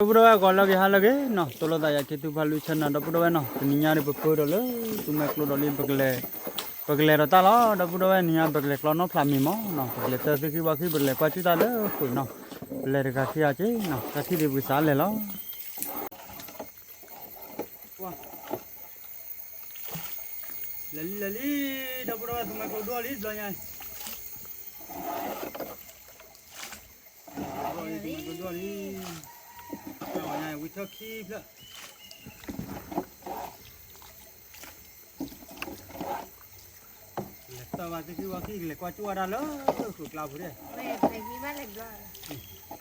ဒီပုၢ်ဒီဝဲၢ် ဂီၤလၢအဂ့ၤ ဟါလၢအဂ့ၤနီၤ, သိၣ်လိသးယၤ က့ၤသုဖးလွံၢ်ဆၢနၤ ဒီပုၢ်ဒီဝဲၢ်နီၤ, တနံၤညါဒီး ပပၢၢ်ဒီးလၢ သူမှဲကျိဒီးလံ ပကလဲၤဒီးတၢ်လီၤ ဒီပုၢ်ဒီဝဲၢ်, နံၤညါ ပကလဲၤကျီနီၣ်ဖျးမံၤမးနီၤ, ပကလဲၤတၢ်သ့ၣ်ဃံဝါဃံ ပကလဲၤကွၢ်စူၣ်တၢ်လၢဃုာ်နီၤ, ပလဲၤတဂၤခံဂၤက့နီၤ, တၢ်ထံၣ်ဒံးပကစးလဲၤလီၤ. လဲၤလံ လဲၤလံ, ဒီပုၢ်ဒီဝဲၢ် သူမှဲကျိဒိၣ်လံ တဘျီညါ, သူမှဲ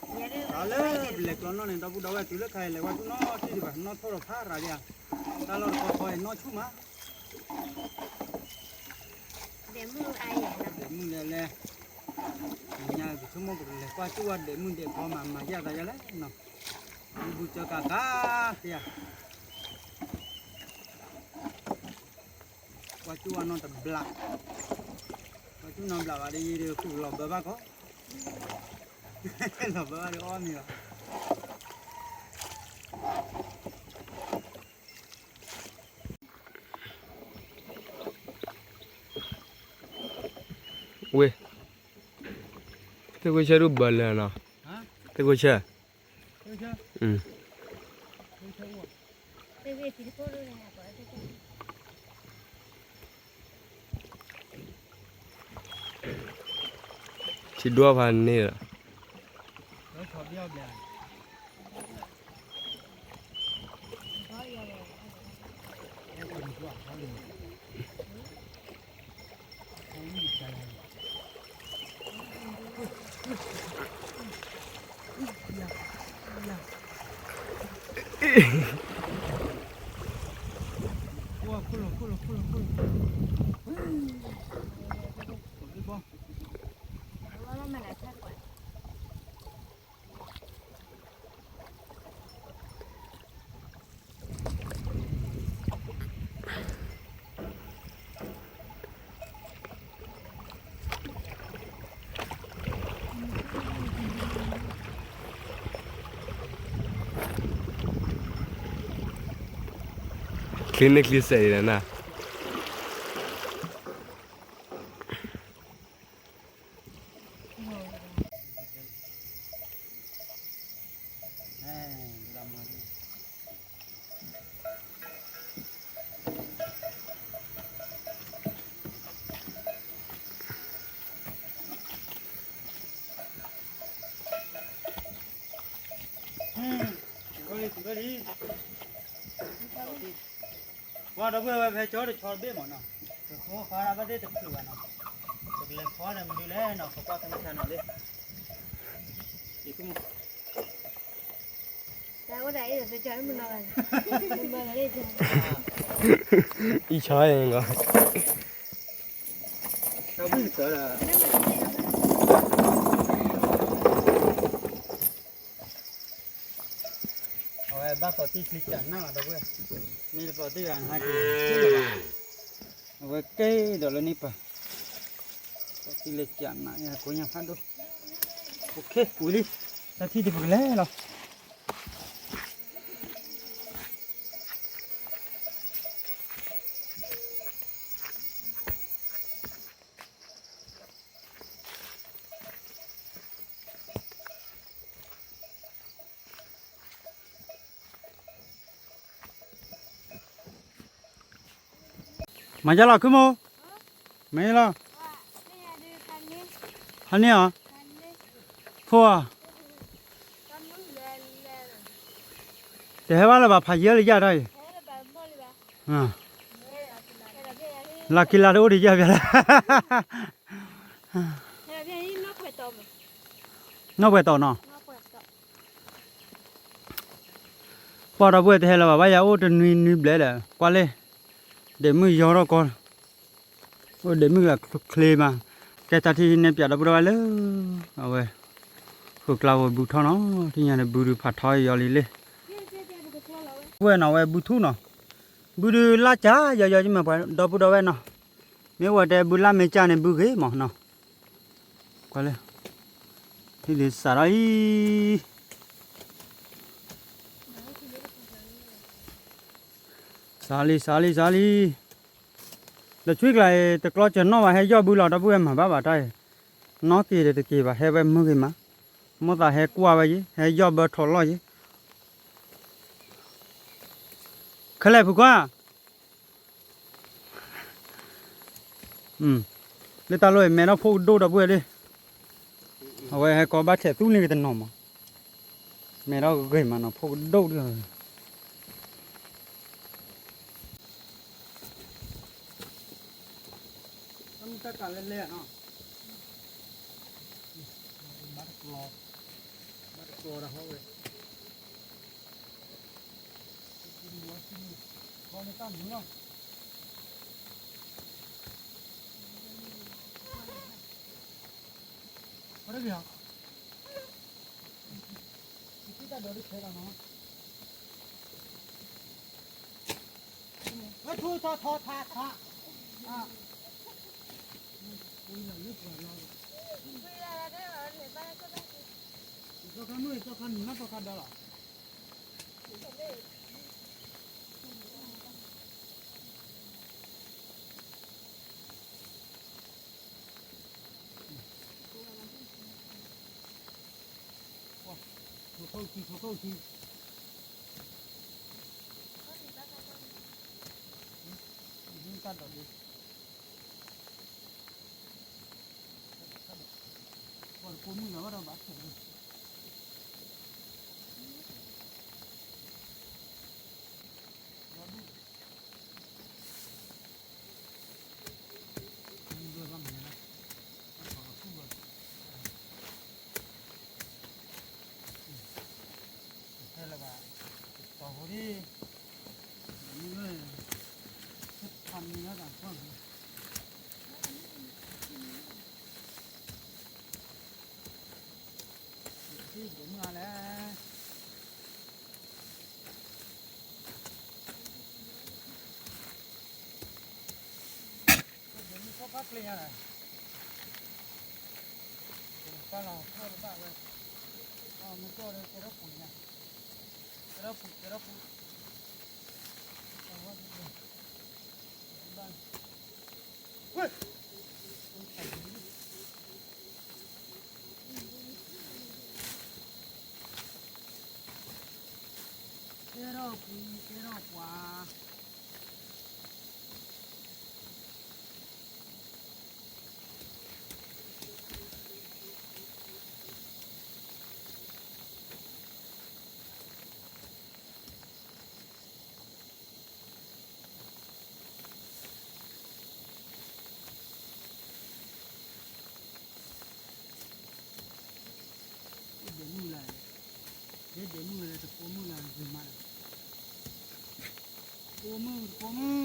ကျိဒိၣ်လံ, ဝံထီၣ်ခံဖျၢၣ် လဲၤတၢ်ဘၣ်သ့ၣ်ဃံဝါဃံ ကလဲၤကွၢ်စူၣ်ဝဲဒၣ်လၢဃုာ်ကျါပူၤဒဲး, တၢ်လၢပလဲၤကျီနီၣ်န့ၣ် ဒီပုၢ်ဒီဝဲၢ် တုၤလၢခါအံၤ လဲၤကွၢ်စူၣ်နီၣ်ထံၣ်ဒံးဘၣ်, နီၣ်ထီၣ်ဒီးဖးရၤလံဧါ, တၢ်လီၢ်တခီခီအံၤ နီၣ်ဆူၣ်မး, ဒဲးမုၢ်လဲၤလဲၤ, ညါပဆိကမိၣ် ပကလဲၤကွၢ်စူၣ်ဝဲဒဲးမုၢ်ဒဲးဖီမး မၤယၢ်သးယဲလဲၣ်နီၤ, မုၢ်ဘူၣ်စၢကးကးယၤ ကွၢ်စူၣ်ဝဲနီၢ်တဘျး, ကွၢ်စူၣ်နီၢ်ဘျးဘၣ်ဒီး ယံၤဒီး ဃုာ်လီၤဘၢဘၣ်ကီး, လီၤဘၢဘၣ်ဒီးအီၣ်မ့ၤဘၣ်. ဝ့ၢ်, သ့ၣ်ခိၣ်ဆၢဒိၣ်ဘၢလၢနီၤ, သ့ၣ်ခိၣ်ဆၢ, ထံဒိၣ်ဖးန့ၣ်လီၤ. ချ့န့ၢ်ချ့စဲးအံၤလီၤနၤ. ပှၤဒီပုၢ်ဝဲၢ် ဖဲကၠီတဆီတဘ့ၣ်မးနီၤ, ပဃီဃါဒၣ်ဘၣ်သ့ၣ်တချုးဘၣ်နီၤ, ပကလဲၤဖီန့ၣ်မနုၤလဲၣ်နီၤ, ပကွၢ်ခဲမုၢ်ဆါနီၤလံ, ယကမုၢ် အံၤဆီအံၤဂီၢ် အဝဲဘၣ်သီတံၢ်ချံကၠးနၢ်လီၤ ဒီပုၢ်ဝဲၢ်, မ့ၢ်တသီတံၢ်ဂၤနဟါက့ၤ, အဝဲကဲဒီးလၢန့ၣ်ပၤ, သီတံၢ်လၢကၠးနးယၤကိးညါဖးဒိၣ်, အိၣ်ခ့ဝံၤလံ, တၢ်ထံၣ်ဒံးပကလဲၤလီၤ. မၤယါလီၤ ခုမိၢ်, မ့ၢ်လီၤ, ဟါန့ၢ်အီၤ, ဖိဧါ, တဟဲဘၣ်လၢၤဘၣ် ဖးယံာ်လၢယၤတၢ်အံၤ, လၢက့ၤလၢတအိၣ်ဒံးယၤဘၣ်လၢ, နီၢ်ပှဲၤတီၤနီၤ. ပှၤဒီပုၢ်ဝဲၢ်တဟဲလၢၤဘၣ် ဘၣ်ယၤအိၣ်တနွံနွံဘျဲၣ်ဒီး ကွၢ်လၢ ဒဲးမုၢ်ယီၤထီၣ်ကီ, အိၣ်ဒဲးမုၢ်လၢချ့မး, ကဲတၢ်ထံၣ်န့ၣ်ပၠးဒီပုၢ်ဒီဝဲၢ်လၢ အဝဲ ဃုာ်ကျါဝဲဘုထီၣ်နီၤ, ထံၣ်ညါန့ၣ် ဘုဒုးဖးထီယီၤလံလံ, ဝဲနီၤ ဝဲဘုထူၣ်နီၤ, ဘုဒုးလၢကၠၤယီၤယီၤကမ့ၢ်ပှၤဒီပုၢ်ဒီဝဲၢ်နီၤ, မ့ၢ်ဝဲတဲဘုလၢမ့ၢ်ကၠၤန့ၣ် ဘုဂ့ၤမးနီၤ, ကွၢ်လၢ ထံၣ်ဒံးစးထီၣ်အံၤ စးလံ စးလံ စးလံ, ဒီးဆွံကျါအံၤ တကျီစၢၤနီၣ်ဘၣ် ဟဲယီၢ်ဘုလီၤ ဒီပုၢ်ဝဲၢ်မၤဘၣ်ဘၣ်တၢ်အံၤ, နီၣ်က့ၤဒီးတက့ၤဘၣ် ဟဲဝဲမုၢ်ဂ့ၤမး, မိၣ်သးဟဲကွၢ်ဝဲယ့ၣ် ဟဲယီၢ်ဘၢထီၣ်လီၢ်ယ့ၣ်, ခဲလၢာ်ဖုခွါ လၢတၢ်လီၢ်အံၤ မဲထီၣ်ဖိကဒိၣ်ဒီပုၢ်ဝဲၢ်လံ, အဝဲဟဲကီဘၣ်ထဲးသူန့ၢ်ကတနီၤမး, မဲထီၣ်ဂ့ၤမးနီၤ ဖိကဒိၣ်ဒ် တၢ်မုၢ်တၢ်ကးလဲၤလဲၤနီၤ, ဘၣ်တကျီ, ဘၣ်တကျီဒီးဟီဝဲ, ဘၣ်မ့ၢ်တၢ်မုၢ်လီၤ, ဘၣ်တဂ့ၤ, ယထံၣ်တၢ်ဒိးတခဲလီၤနီၤ, ဝဲထူထီထီထါထါ, အါ, လၢပှၤလီၤ, သီခါမုၣ်သီခါနံၤမးသီခါဒီးလီၤ. ထိၣ်ခိၣ်ခံ ထိၣ်ခိၣ်ခံ, တၢ်ဒိးဒ် ပှၤတကိးမုၢ်လၢ်ဘၣ်ဒီးဘၣ်ဆၣ်န့ၣ်, ဟဲလၢၤဘၣ်, တီၤဖိဒံ, မုၢ်လၢ်, ဖးမံၤလၢတၢ်ကွၢ်, ဒိးမုၢ်အါလဲၣ်. ကဒိးမုၢ်ကီၢ်ဖးကျ့ညါလဲၣ်, ကပာ်လီၤထီၣ်တဘၣ်ဝဲ, မုၢ်ကီၢ်ဒီးကဲထီၣ်ပူၤညါ, ကဲထီၣ်ပူၤ ကဲထီၣ်ပူၤ, ဘၣ် ကဲထီၣ်ပူၤ ကဲထီၣ်ပှၤ, ဒဲးမုၢ်လၢ်, ဒဲးဒဲးမုၢ်လၢ် တကိးမုၢ်လၢ်ဂ့ၤမးလီၤ, တကိးမုၢ် တကိးမုၢ်.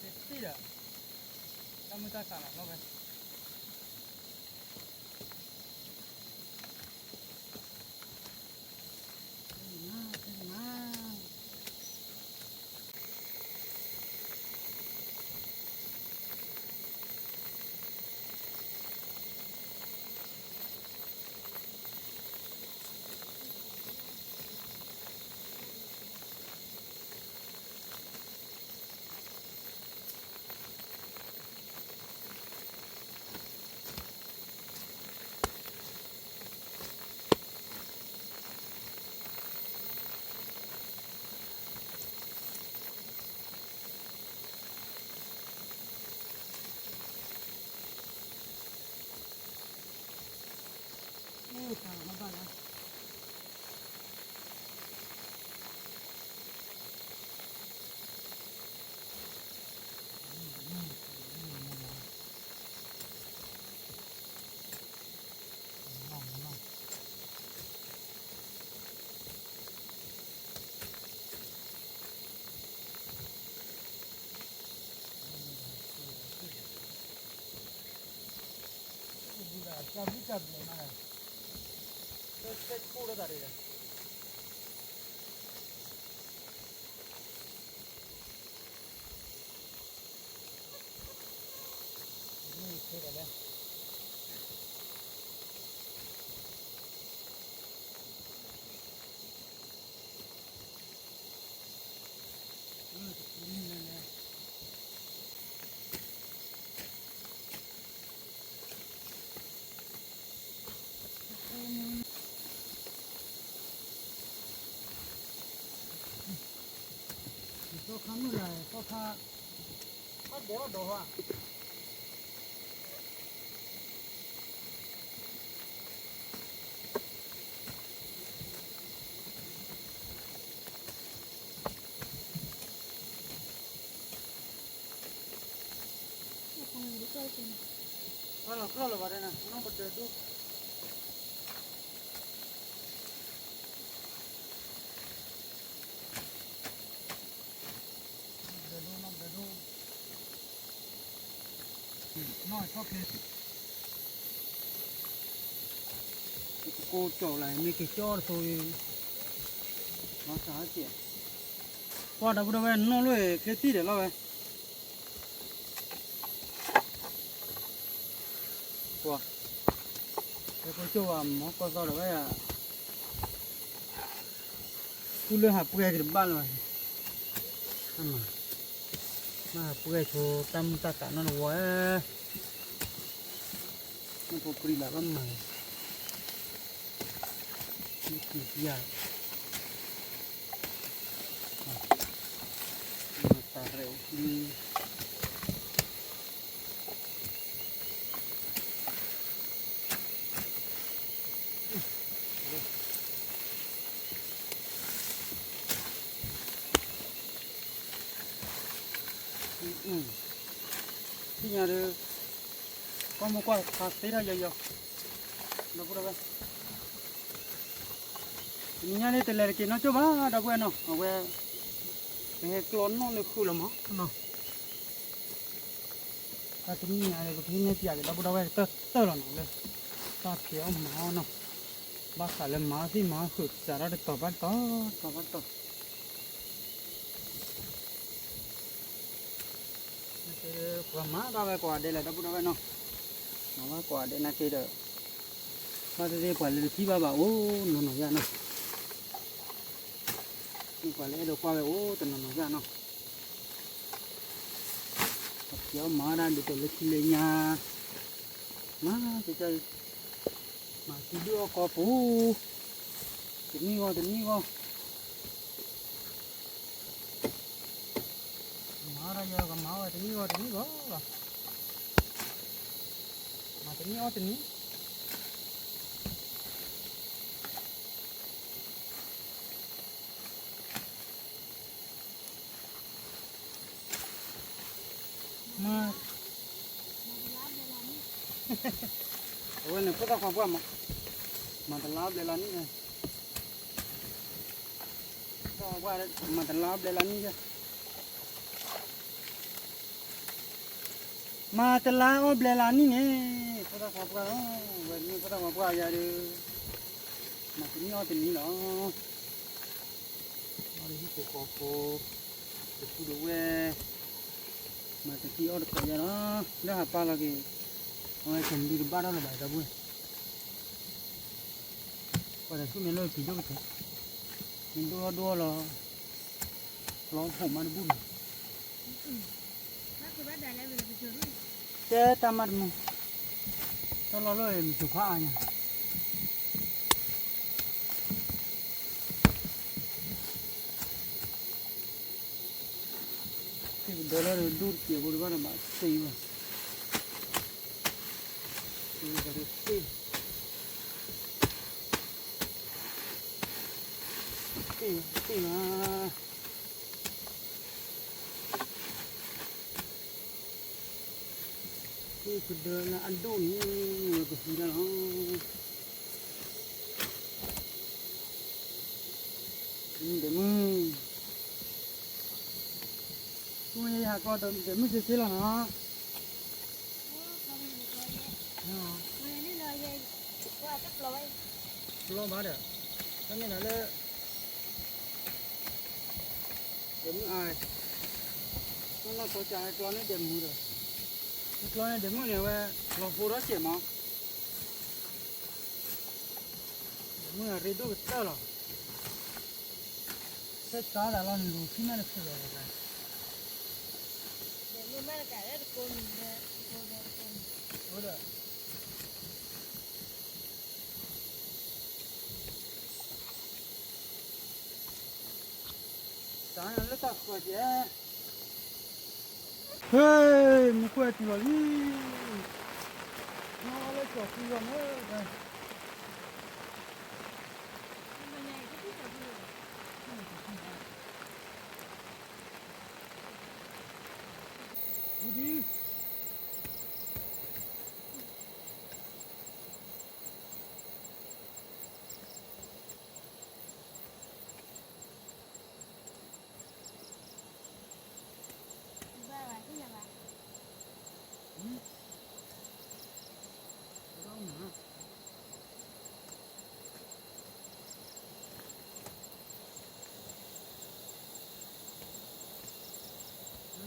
တံၢ်ဒီး တၢ်မုၢ်တၢ်သးလီၤလီၤဝဲ. တၢ်ဘျုးတၢ်ဘျၢၣ်မး, လၢဆဲးကိၣ်လၢတၢ်ဒ်လဲၣ်. သီခါမုၢ်လၢ် သီခါ ဘၣ်ဒိးဘၣ်ဒိးဟါ ကိကၠီၣ်လၢ မ့ၢ်က့ၤကၠီတသိး လီၤစၢ်ဟဲကဲး, ကွၢ်ဒီပုၢ်ဒီဝဲၢ်နီၢ်လိၣ်ချ့တံၢ်ဒီးလီၤဝဲ, ကွၢ်, ဟဲကိကၠီၣ်ဝဲမၤကီၢ်သီဒီးဝဲ ကူလၢဟးပှဲၤက့ၤတဘၣ်လၢၤဘၣ်, မ့ၢ်ဟးပှဲၤဆိတၢ်မုၢ်တၢ်ကးနီတဝီဧၢ, မ့ၢ်ဖိပြံလၢဘၣ်မၤ, မ့ၢ်ကံယၤ, တၢ်ရဲၣ်အိၣ် သ့ၣ်ညါဒီး ကွၢ်မိၢ်ကွၢ်ဖးသ့ထီၣ်ယီၤယီၤ, ဒီပုၢ်ဒီဝဲၢ်, တနံၤညါန့ၣ် တလဲၤတက့ၤနီၢ်ကၠိၣ်ဘၣ် ဒီပုၢ်ဝဲၢ်နီၤ, အဝဲ ပဟဲကျီနီၣ်လၢဃုာ်လီၤမးနီၤ, တၢ်တနံၤညါဒီး ပကဟံးန့ၢ်ပၠးက့ၤ ဒီပုၢ်ဒီဝဲၢ်ကတၢၢ်တၢၢ်လီၤနီၤ, လၢ တၢ်ဖံးအီၣ်မၤအီၣ်နီၤ, ဘၣ်ဃးလၢမၤအီၣ်သ့ၣ်မၤအီၣ်ဃုာ် စးထီၣ်တတီၤဘၣ်တတီၤ တတီၤဘၣ်တတီၤ ပှၤမၤဘၣ်ဝဲကိးဂၤဒဲးလီၤ ဒီပုၢ်ဒီဝဲၢ်နီၤ, မၤဘၣ်ကိးဂၤဒဲးနာ်က့ဒီး, ဘၣ်သ့ၣ်သ့ၣ်ပှၤလၢတထံၣ်ဘၣ်ဘၣ်အိၣ်နီၢ်နီၢ်ယါနီၤ, မ့ၢ်ပှၤလၢအဲၣ်ဒိးကွၢ်ဝဲအိၣ်တနီၤနီၢ်ယါနီၤ, ပှၤဖံးအီၣ်မၤအီၣ်ဒၣ်ဒ်သိးလၢခံလၢညါ, မၤကကဲ မၤသံဒုၣ်အီၣ်ကီၢ်ပူၤ, တနံၣ်ဂီၢ်တနံၣ်ဂီၢ် မၤဒၣ်ယဲကမၤဝဲတနံၣ်ဂီၢ်တနံၣ်ဂီၢ်လီၤ, မၤတနံၣ်အီၣ်တနံၣ်, မၤ, အဝဲန့ၣ် ဖိသၣ်ခွါပှၢ်မး, မၤတလါအီၣ်ဘျဲလါနံၣ်န့ၣ်, ဖိသၣ်ခွါပှၢ် မၤတလါအီၣ်ဘျဲလါနံၣ်ယဲ, မၤတလါအီၣ်ဘျဲလါနံၣ်န့ၣ်, ဖိသၣ်ခွါပှၢ်လီၤ, ဝဲမ့ၢ်ဖိသၣ်ခွါပှၢ်ယါဒီး, မၤတနံၣ်အီၣ်တနံၣ်လီၤ. အီၣ်လၢဟံၣ်ဖိဃီဖိ, တဖုတဝဲၢ်, မၤတသံအီၣ်တကိးယါလီၤ, လၢဟးပာ်လီၤက့ၤ, အဝဲကမၤဒုတဘၣ်ထီၣ်လၢၤဘၣ် ဒီပုၢ်ဝဲၢ်, ပှၤတဆူမဲာ်လၢက့ၤဒိၣ်ကတၢၢ်, မ့ၢ်ဒိၣ်ထီၣ်ဒိၣ်ထီၣ်လီၤ, လီၤဖိးမးတဘူၣ်လီၤ. တဲတၢ်မၤတမုာ်, တၢ်လီၢ်လၢမုာ်စိၤဖးအါညါ, သ့ၣ်ကဒၢလၢဒိၣ်တစဲးဖိတဘၣ်ဒီးဘၣ်သ့ဘၣ်, သ့ၣ်, သ့ၣ်ဘၣ်, သ့ၣ်ကဒၢလၢအဒိၣ်န့ၣ် ဝဲကဟံးတၢ်လီၤ. ဒဲးမုၢ်, မ့ၢ်ယဟးကျီဒီး ဒဲးမုၢ်စ့စ့လီၤနီၤ. ပျီဘၣ်ဒီး, တမ့ၢ်ဒီးလၢ ဒဲးမုၢ်အါ, နီၢ်နီၢ်ကီၢ်ကၢဟဲကျီန့ၢ်ဒဲးမုၢ်ဒီး, ဟဲကျီန့ၢ်ဒဲးမုၢ်န့ၣ်ဝဲ, လီၤဖိထီၣ်စဲးမး, ဒဲးမုၢ်အရ့ဒိၣ်ကတၢၢ်လီၤ, ဖဲကါသးလီၤန့ၣ် လူၤခံမ့ၢ်တချုးလီၤ, ဒဲးမုၢ်မ့ၢ်တကးလၢတကိးနံၤဒီး, တကိးဒီးတကိးနံၤ, အိၣ်ဒီး တၢ်လၢတၢ်ဃၢၤကဲ, ဟဲ, မူခိၣ်ဟဲတုၤလီၤလံ, လၢကၠီၤဖုဂီၢ်န့ၣ်, ဒ်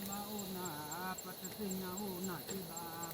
ဘၣ်အိၣ်နၤ, ပတသ့ၣ်ညါအိၣ်နၤက့ဘၣ်. တၢ်ကီ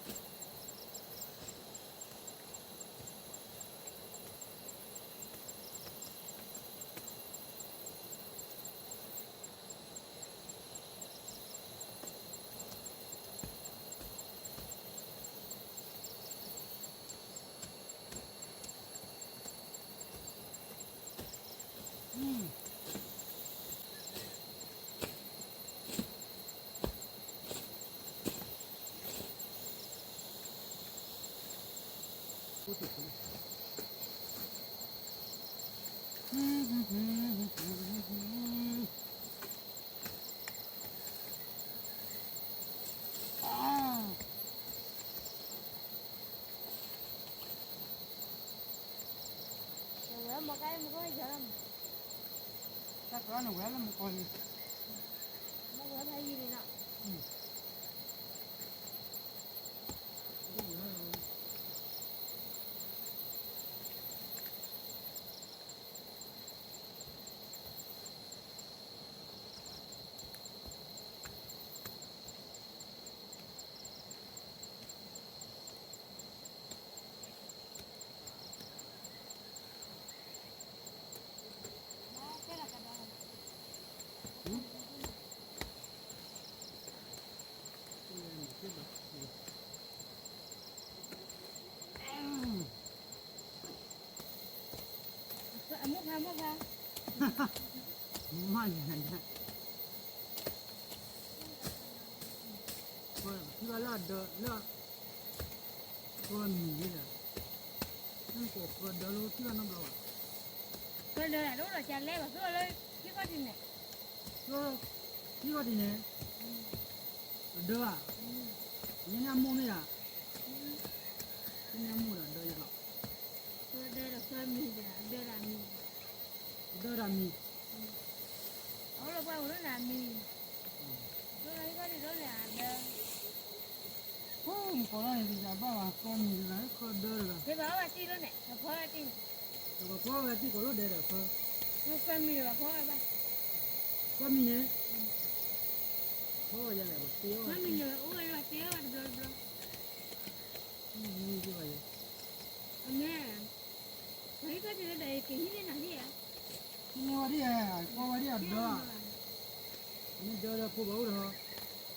န့ၣ်ဝဲလၢမူကီၢ်လံ, မူကီၢ်ဖးယံၤလံနီၤ. အမိၢ်ဖါ မိၢ်ဖါ, မ့ၢ်ညါ, ထံၣ်ဘၣ်လၢအဒၢလၢ ဃၢမံၤန့ၣ်ဒီး, နကိးဃၢဒၢလၢထံၣ်ဘၣ်နီတဘျီဘၣ်. ဃၢဒၢတအိၣ်ဒီးကလဲဘၣ် ဃၢလၢထံၣ်ခီၣ်ထံးန့ၣ်, ဃၢထံၣ်ခီၣ်ထံးန့ၣ်, အဒၢဧါ, န့ၣ်န့ၣ်အမိၢ်မ့ၢ်ဧါ, န့ၣ်န့ၣ်အမိၢ်ဒီးဒၢယလီၤ, ဃၢဒၢဒီးဃၢမံၤဒီး အဒၢဒီးမံၤ, အဒၢဒီးမံၤ, အအိၣ်လၢပှၢ်ပူၤလၢန့ၣ်မံၤ, ဒိၣ်လၢဟံၣ်ခီၣ်ထံးဒိၣ်န့ၣ်အဒၢ မ့ၢ်ကိးလီၤန့ၣ် ယဘၣ်ဘၣ်ဃၢမံၤတဂၤ ဃၢဒၢတဂၤ, မ့ၢ်ဘၣ်အီၣ်ဘၣ်တံၢ်လီၤန့ၣ် ပှၤဖီဝဲတံၢ်န့ၣ်, ပှၤဖီဝဲတံၢ်ကိးလီၤဒဲးဒီးဃၢ, ဃၢမံၤဘၣ်ဖီဝဲဘၣ်, ဃၢမံၤန့ၣ်, ဖီဝဲယလဲၣ် ပှၤတ့အီၣ်, ဃၢမံၤန့ၣ် အိၣ်ဝဲလၢပှၤတ့အီၣ်ဝဲတဘျီတဘျီ, မ့ၢ်,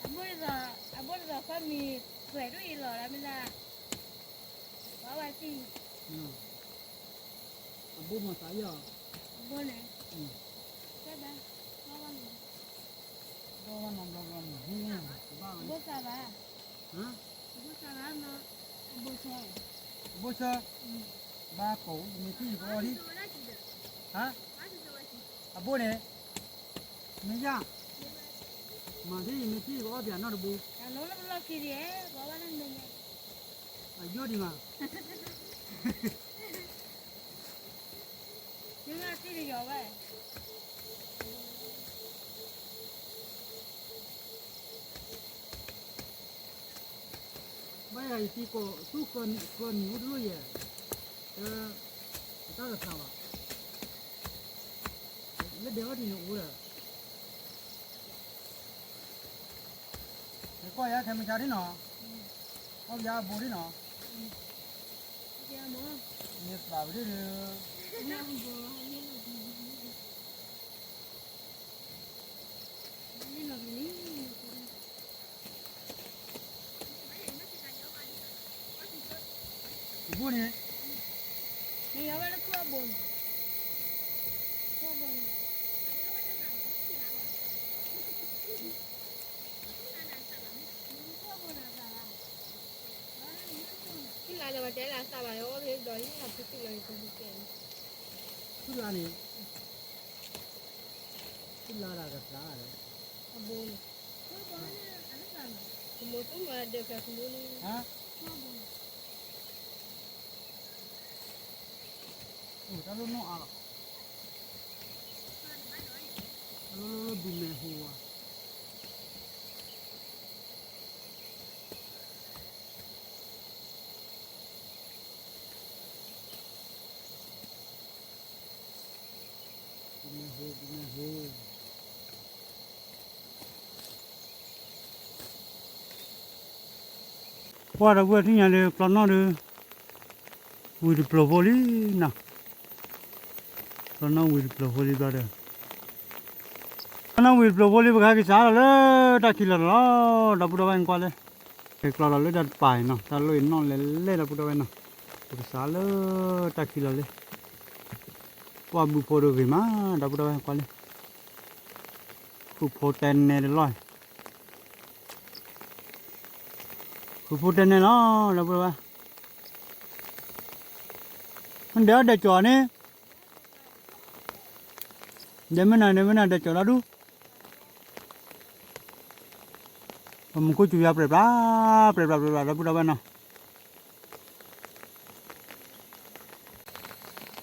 အမဲာ်, ပှၤဟံၣ်ခီၣ်ထံးလၢဒီးကဟံးန့ၢ်နၤဟံၣ်ဧါ, ဟံးန့ၢ်ဝဲဒ်ဧါ, ကွၢ်ဝဲဒ်အဒၢဧါ, မ့ၢ်ဒၢလၢဖိဘၣ်အိၣ်ဒီး အဘိ, အဘိတသီၣ်ဃီမံၤ, သွဲးဒိၣ်အံၤလီၤဒၣ်မ့ၢ်ဒၣ်, ပှၤဝဲတံၢ်, အဘိမၤသးယီၤ, အဘိန့ၣ်, ကဲဘၣ်, ဘီဘၣ်နီတဘျီဘျီန့ၣ်, ဘိသးဘၣ်, ဘိသးဘၣ်နီ, အဘိဆၢ, အဘိဆၢ, ဘၣ်ကိး ယမ့ၢ်ထံၣ်ယကအီၣ်ဒံး, ဟါ, အဘိန့ၣ်, မ့ၢ်ယါ, မၤဒ်ယမ့ၢ်ထံၣ်ယကအီၣ်ပၠးနီတဘိ, အယိၣ်ဒံးမး, မ့ၢ်မ့ၢ်သံတယီၤဘၣ် ဘၣ်ယၤယသံကိး သူၣ်ဃၢမံၤအိၣ်တလိၣ်ယဲၢ်, တၢ်တခါဘၣ်, လၢဒဲးအီၣ်တံၢ်န့ၣ်အိၣ်ဒီး, ယကွၢ်ယၤခဲမုၢ်ဆါဒ်နီၤ, အီၣ်ယၤအဘိဒ်နီၤ, မ့ၢ်သးဝဲဒၣ်ဒီး, တဘိန့ၣ်, မ့ၢ်ယၤဝဲလၢခုၣ်အဘိန့ၣ်, ခုၣ်အဘိန့ၣ်, ခုၣ်လါလၢပှၤတဲလၢအသးဘၣ် အီၣ်ဖဲဘျီအံၤ ဟးဖုးတုၤလီၤ ယကဟူးကဲန့ၣ်, ခုၣ်လါန့ၣ်, ခုၣ်လါဒၣ်ကသးဒီး, အဘိန့ၣ်, ခမိၢ်သူမၤဒၢးဖဲခမိၢ်န့ၣ်, တၢ်လိၣ်နီၢ်အါလီၤ, တၢ်လိၣ်လိၣ်လိၣ်ဒုးမဲာ်ဟူဝါ ပှၤဒီပုၢ်ဝဲၢ်ထံၣ်ညါဒီး ကျီနီၣ်ဒီး ဝံၤတပျိၤဖိလံနီၤ, ကျီနီၣ်ဝံၤတပျိၤဖိလံဘျီဒီး, ကျီနီၣ်ဝံၤတပျိၤဖိလံ ပကဟဲက့ၤစးထီၣ်လၢတၢ်ခံလီၤလီၤ ဒီပုၢ်ဒီဝဲၢ်ကွၢ်လၢ, က့ၤကျီလီၤလၢတၢ်တပၤအံၤနီၤ တၢ်လိၣ်အံၤနီၣ်လဲၤလဲၣ် ဒီပုၢ်ဒီဝဲၢ်နီၤ, ပကစးလၢတၢ်ခံလီၤလံ, ပှၤဘုဖိတဂ့ၤမး ဒီပုၢ်ဒီဝဲၢ်ကွၢ်လံ ဃုဖိတဲနဲတလီၢ်, ဃုဖိတဲနဲလီၤ ဒီပုၢ်ဒီဝဲၢ်, မ့ၢ်ဒဲးအီၣ်ဒဲးကၠီၤန့ၣ်, ဒဲးမ့ၢ်နၤ ဒဲးမ့ၢ်နၤ ဒဲးကၠီၤလီၤဒူၣ်, ပမူခိၣ်စူၤယၤပြဲးပြး, ပြဲးပြးပြဲးပြး ဒီပုၢ်ဒီဝဲၢ်နီၤ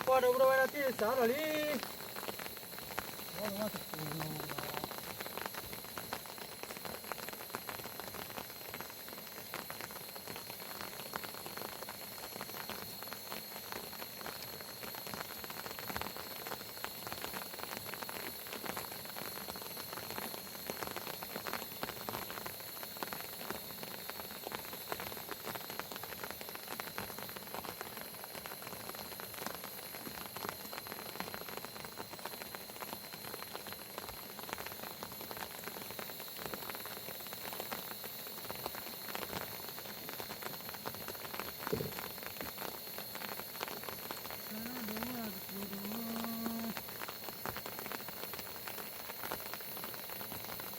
ပှၤဒီပုၢ်ဒီဝဲၢ်တၢ်တ့ၢ်စးထီၣ်လံ, ဒီပုၢ်ဝဲၢ်နီၤ တၢ်ထံၣ်ဒံ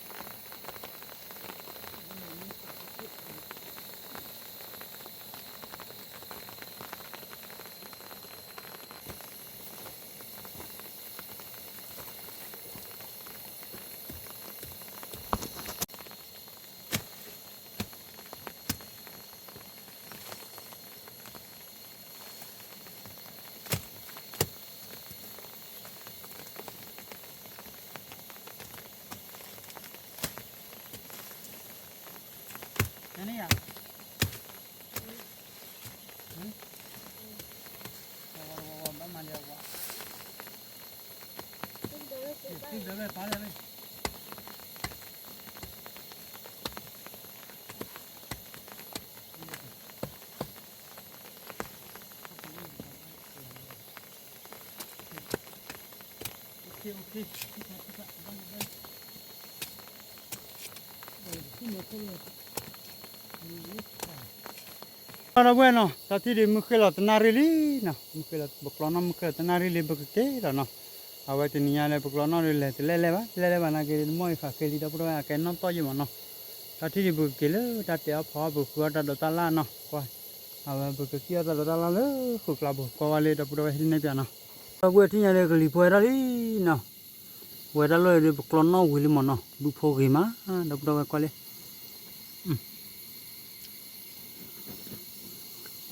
းမုၢ်ဃ့ၢ်လီၤတနၣ်ရံၣ်လံနီၤ, မုၢ်ဃ့ၢ်လီၤ ပကျီနီၣ်မုၢ်ဃ့ၢ်လီၤတနၣ်ရံၣ်လံ ပကက့ၤလီၤနီၤ, အဝဲတနံၤညါလၢပကျီနီၣ်ဒီး လဲၤတလဲၣ်လဲၣ်ဘၣ် တလဲၣ်လဲၣ်ဘၣ်နာ်က့ တမီၢ်အံၤဃးဃ့လံ ဒီပုၢ်ဝဲၢ် အကဲနီၢ်သီၣ်ယံာ်မးနီၤ, တၢ်ထံၣ်ဒံးပကက့ၤလၢတၢ်တဲအီၣ်ဖီအီၣ် ပဃုအီၣ်တၢ်ဒိးတၢ်လၣ်နီၤ, ကွၢ်, အဝဲပကက့ၤအီၣ်တၢ်ဒိးတၢ်လၣ်လၢဃုာ်ကျါပူၤ ကွၢ်ဝဲလၢ ဒီပုၢ်ဝဲၢ် ဟဲန့ၣ်ပျးနီၤ, ဒီပုၢ်ဝဲၢ်ထံၣ်ညါဒီး ကလံၤဖိဝဲဒၣ်လံနီၤ ဝဲတၢ်လီၢ်အံၤဒီး ပကျီနီၣ်ဝံၤလံမးနီၤ ဘုဖိဂ့ၤမး ဒီပုၢ်ဒီဝဲၢ်ကွၢ်လံ,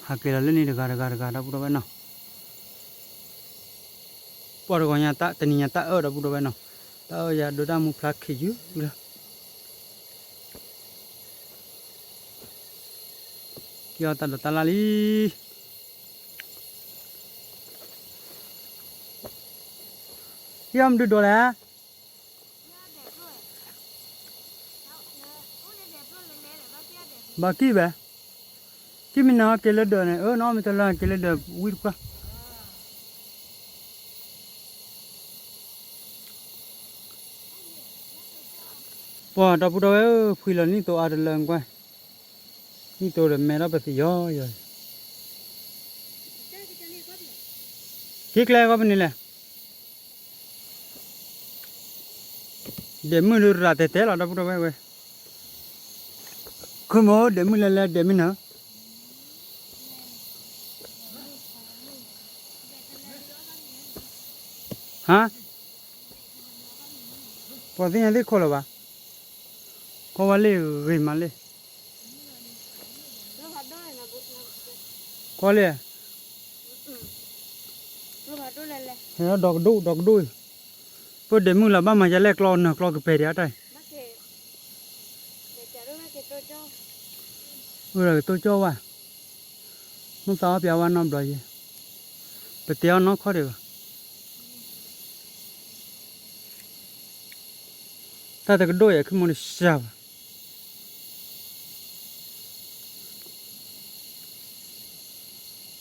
ဟးက့ၤလီၤလၢန့ၣ်တဂၤတဂၤတဂၤ ဒီပုၢ်ဒီဝဲၢ်နီၤ, ပှၤတဂီၤညါတၢ် တနံၤညါတၢ်အၢၣ် ဒီပုၢ်ဒီဝဲၢ်နီၤ, တၢ်အၢၣ်ယၤဒိတၢ်မူဖျါခံးယုၢ်လၢ က့ၤအီၣ်တၢ်ဒိးတၢ်လၣ်လံ. ယမဒုးဒိးလဲၣ်. ဘၣ်ကံၣ်ဘၣ်, ကံၣ်မ့ၢ်နၤက့ၤလၢဒၢးန့ၣ် အၢ နီၢ်မ့ၢ်တလၢက့ၤလၢဒၢးဝံတပှၢ်. ပှၤဒီပုၢ်ဒီဝဲၢ်ဧၢ, ဖှံလီၤနံၣ်သိအါတလၢကွၢ်, နံၣ်သိဒီးမဲထီၣ်ပသံယီၤယီၤ, က့ၤကျဲဃီပန့ၣ်လဲၣ်. ဒဲးမုၢ်ဒုးရၤတဲာ်တဲာ်လီၤ ဒီပုၢ်ဒီဝဲၢ်ဝဲ, ခုမ့ၢ်ဒဲးမုၢ်လဲၤလဲၤဒဲးမုၢ်နၤ ဟါ, ပှၤသ့ၣ်ညါသ့ၣ်ခိၣ်လၢၤဘၣ်, ကွၢ်ဝဲလ့ၣ်ဂ့ၤမးလ့ၣ်, ကွၢ်လ့ၣ်, ဟဲဒီကဒိၣ် ဒီကဒိၣ်အံၤ, ပဒဲးမုၢ်လၢဘၣ်မၤယလဲၣ်ကျီနၢ်ကျီကပဲာ်ဒံးအတၢ်, အၢ ကတိၢ်ကၠီဝဲ, မုၢ်သးအီၣ်ပျးဝဲနီတဘျီယဲ, ပတဲအီၤနီၢ်ခီဒံးဘၣ်, တၢ်တကဒိၣ်ယဲ ခုမ့ၢ်တစှၤဘၣ်.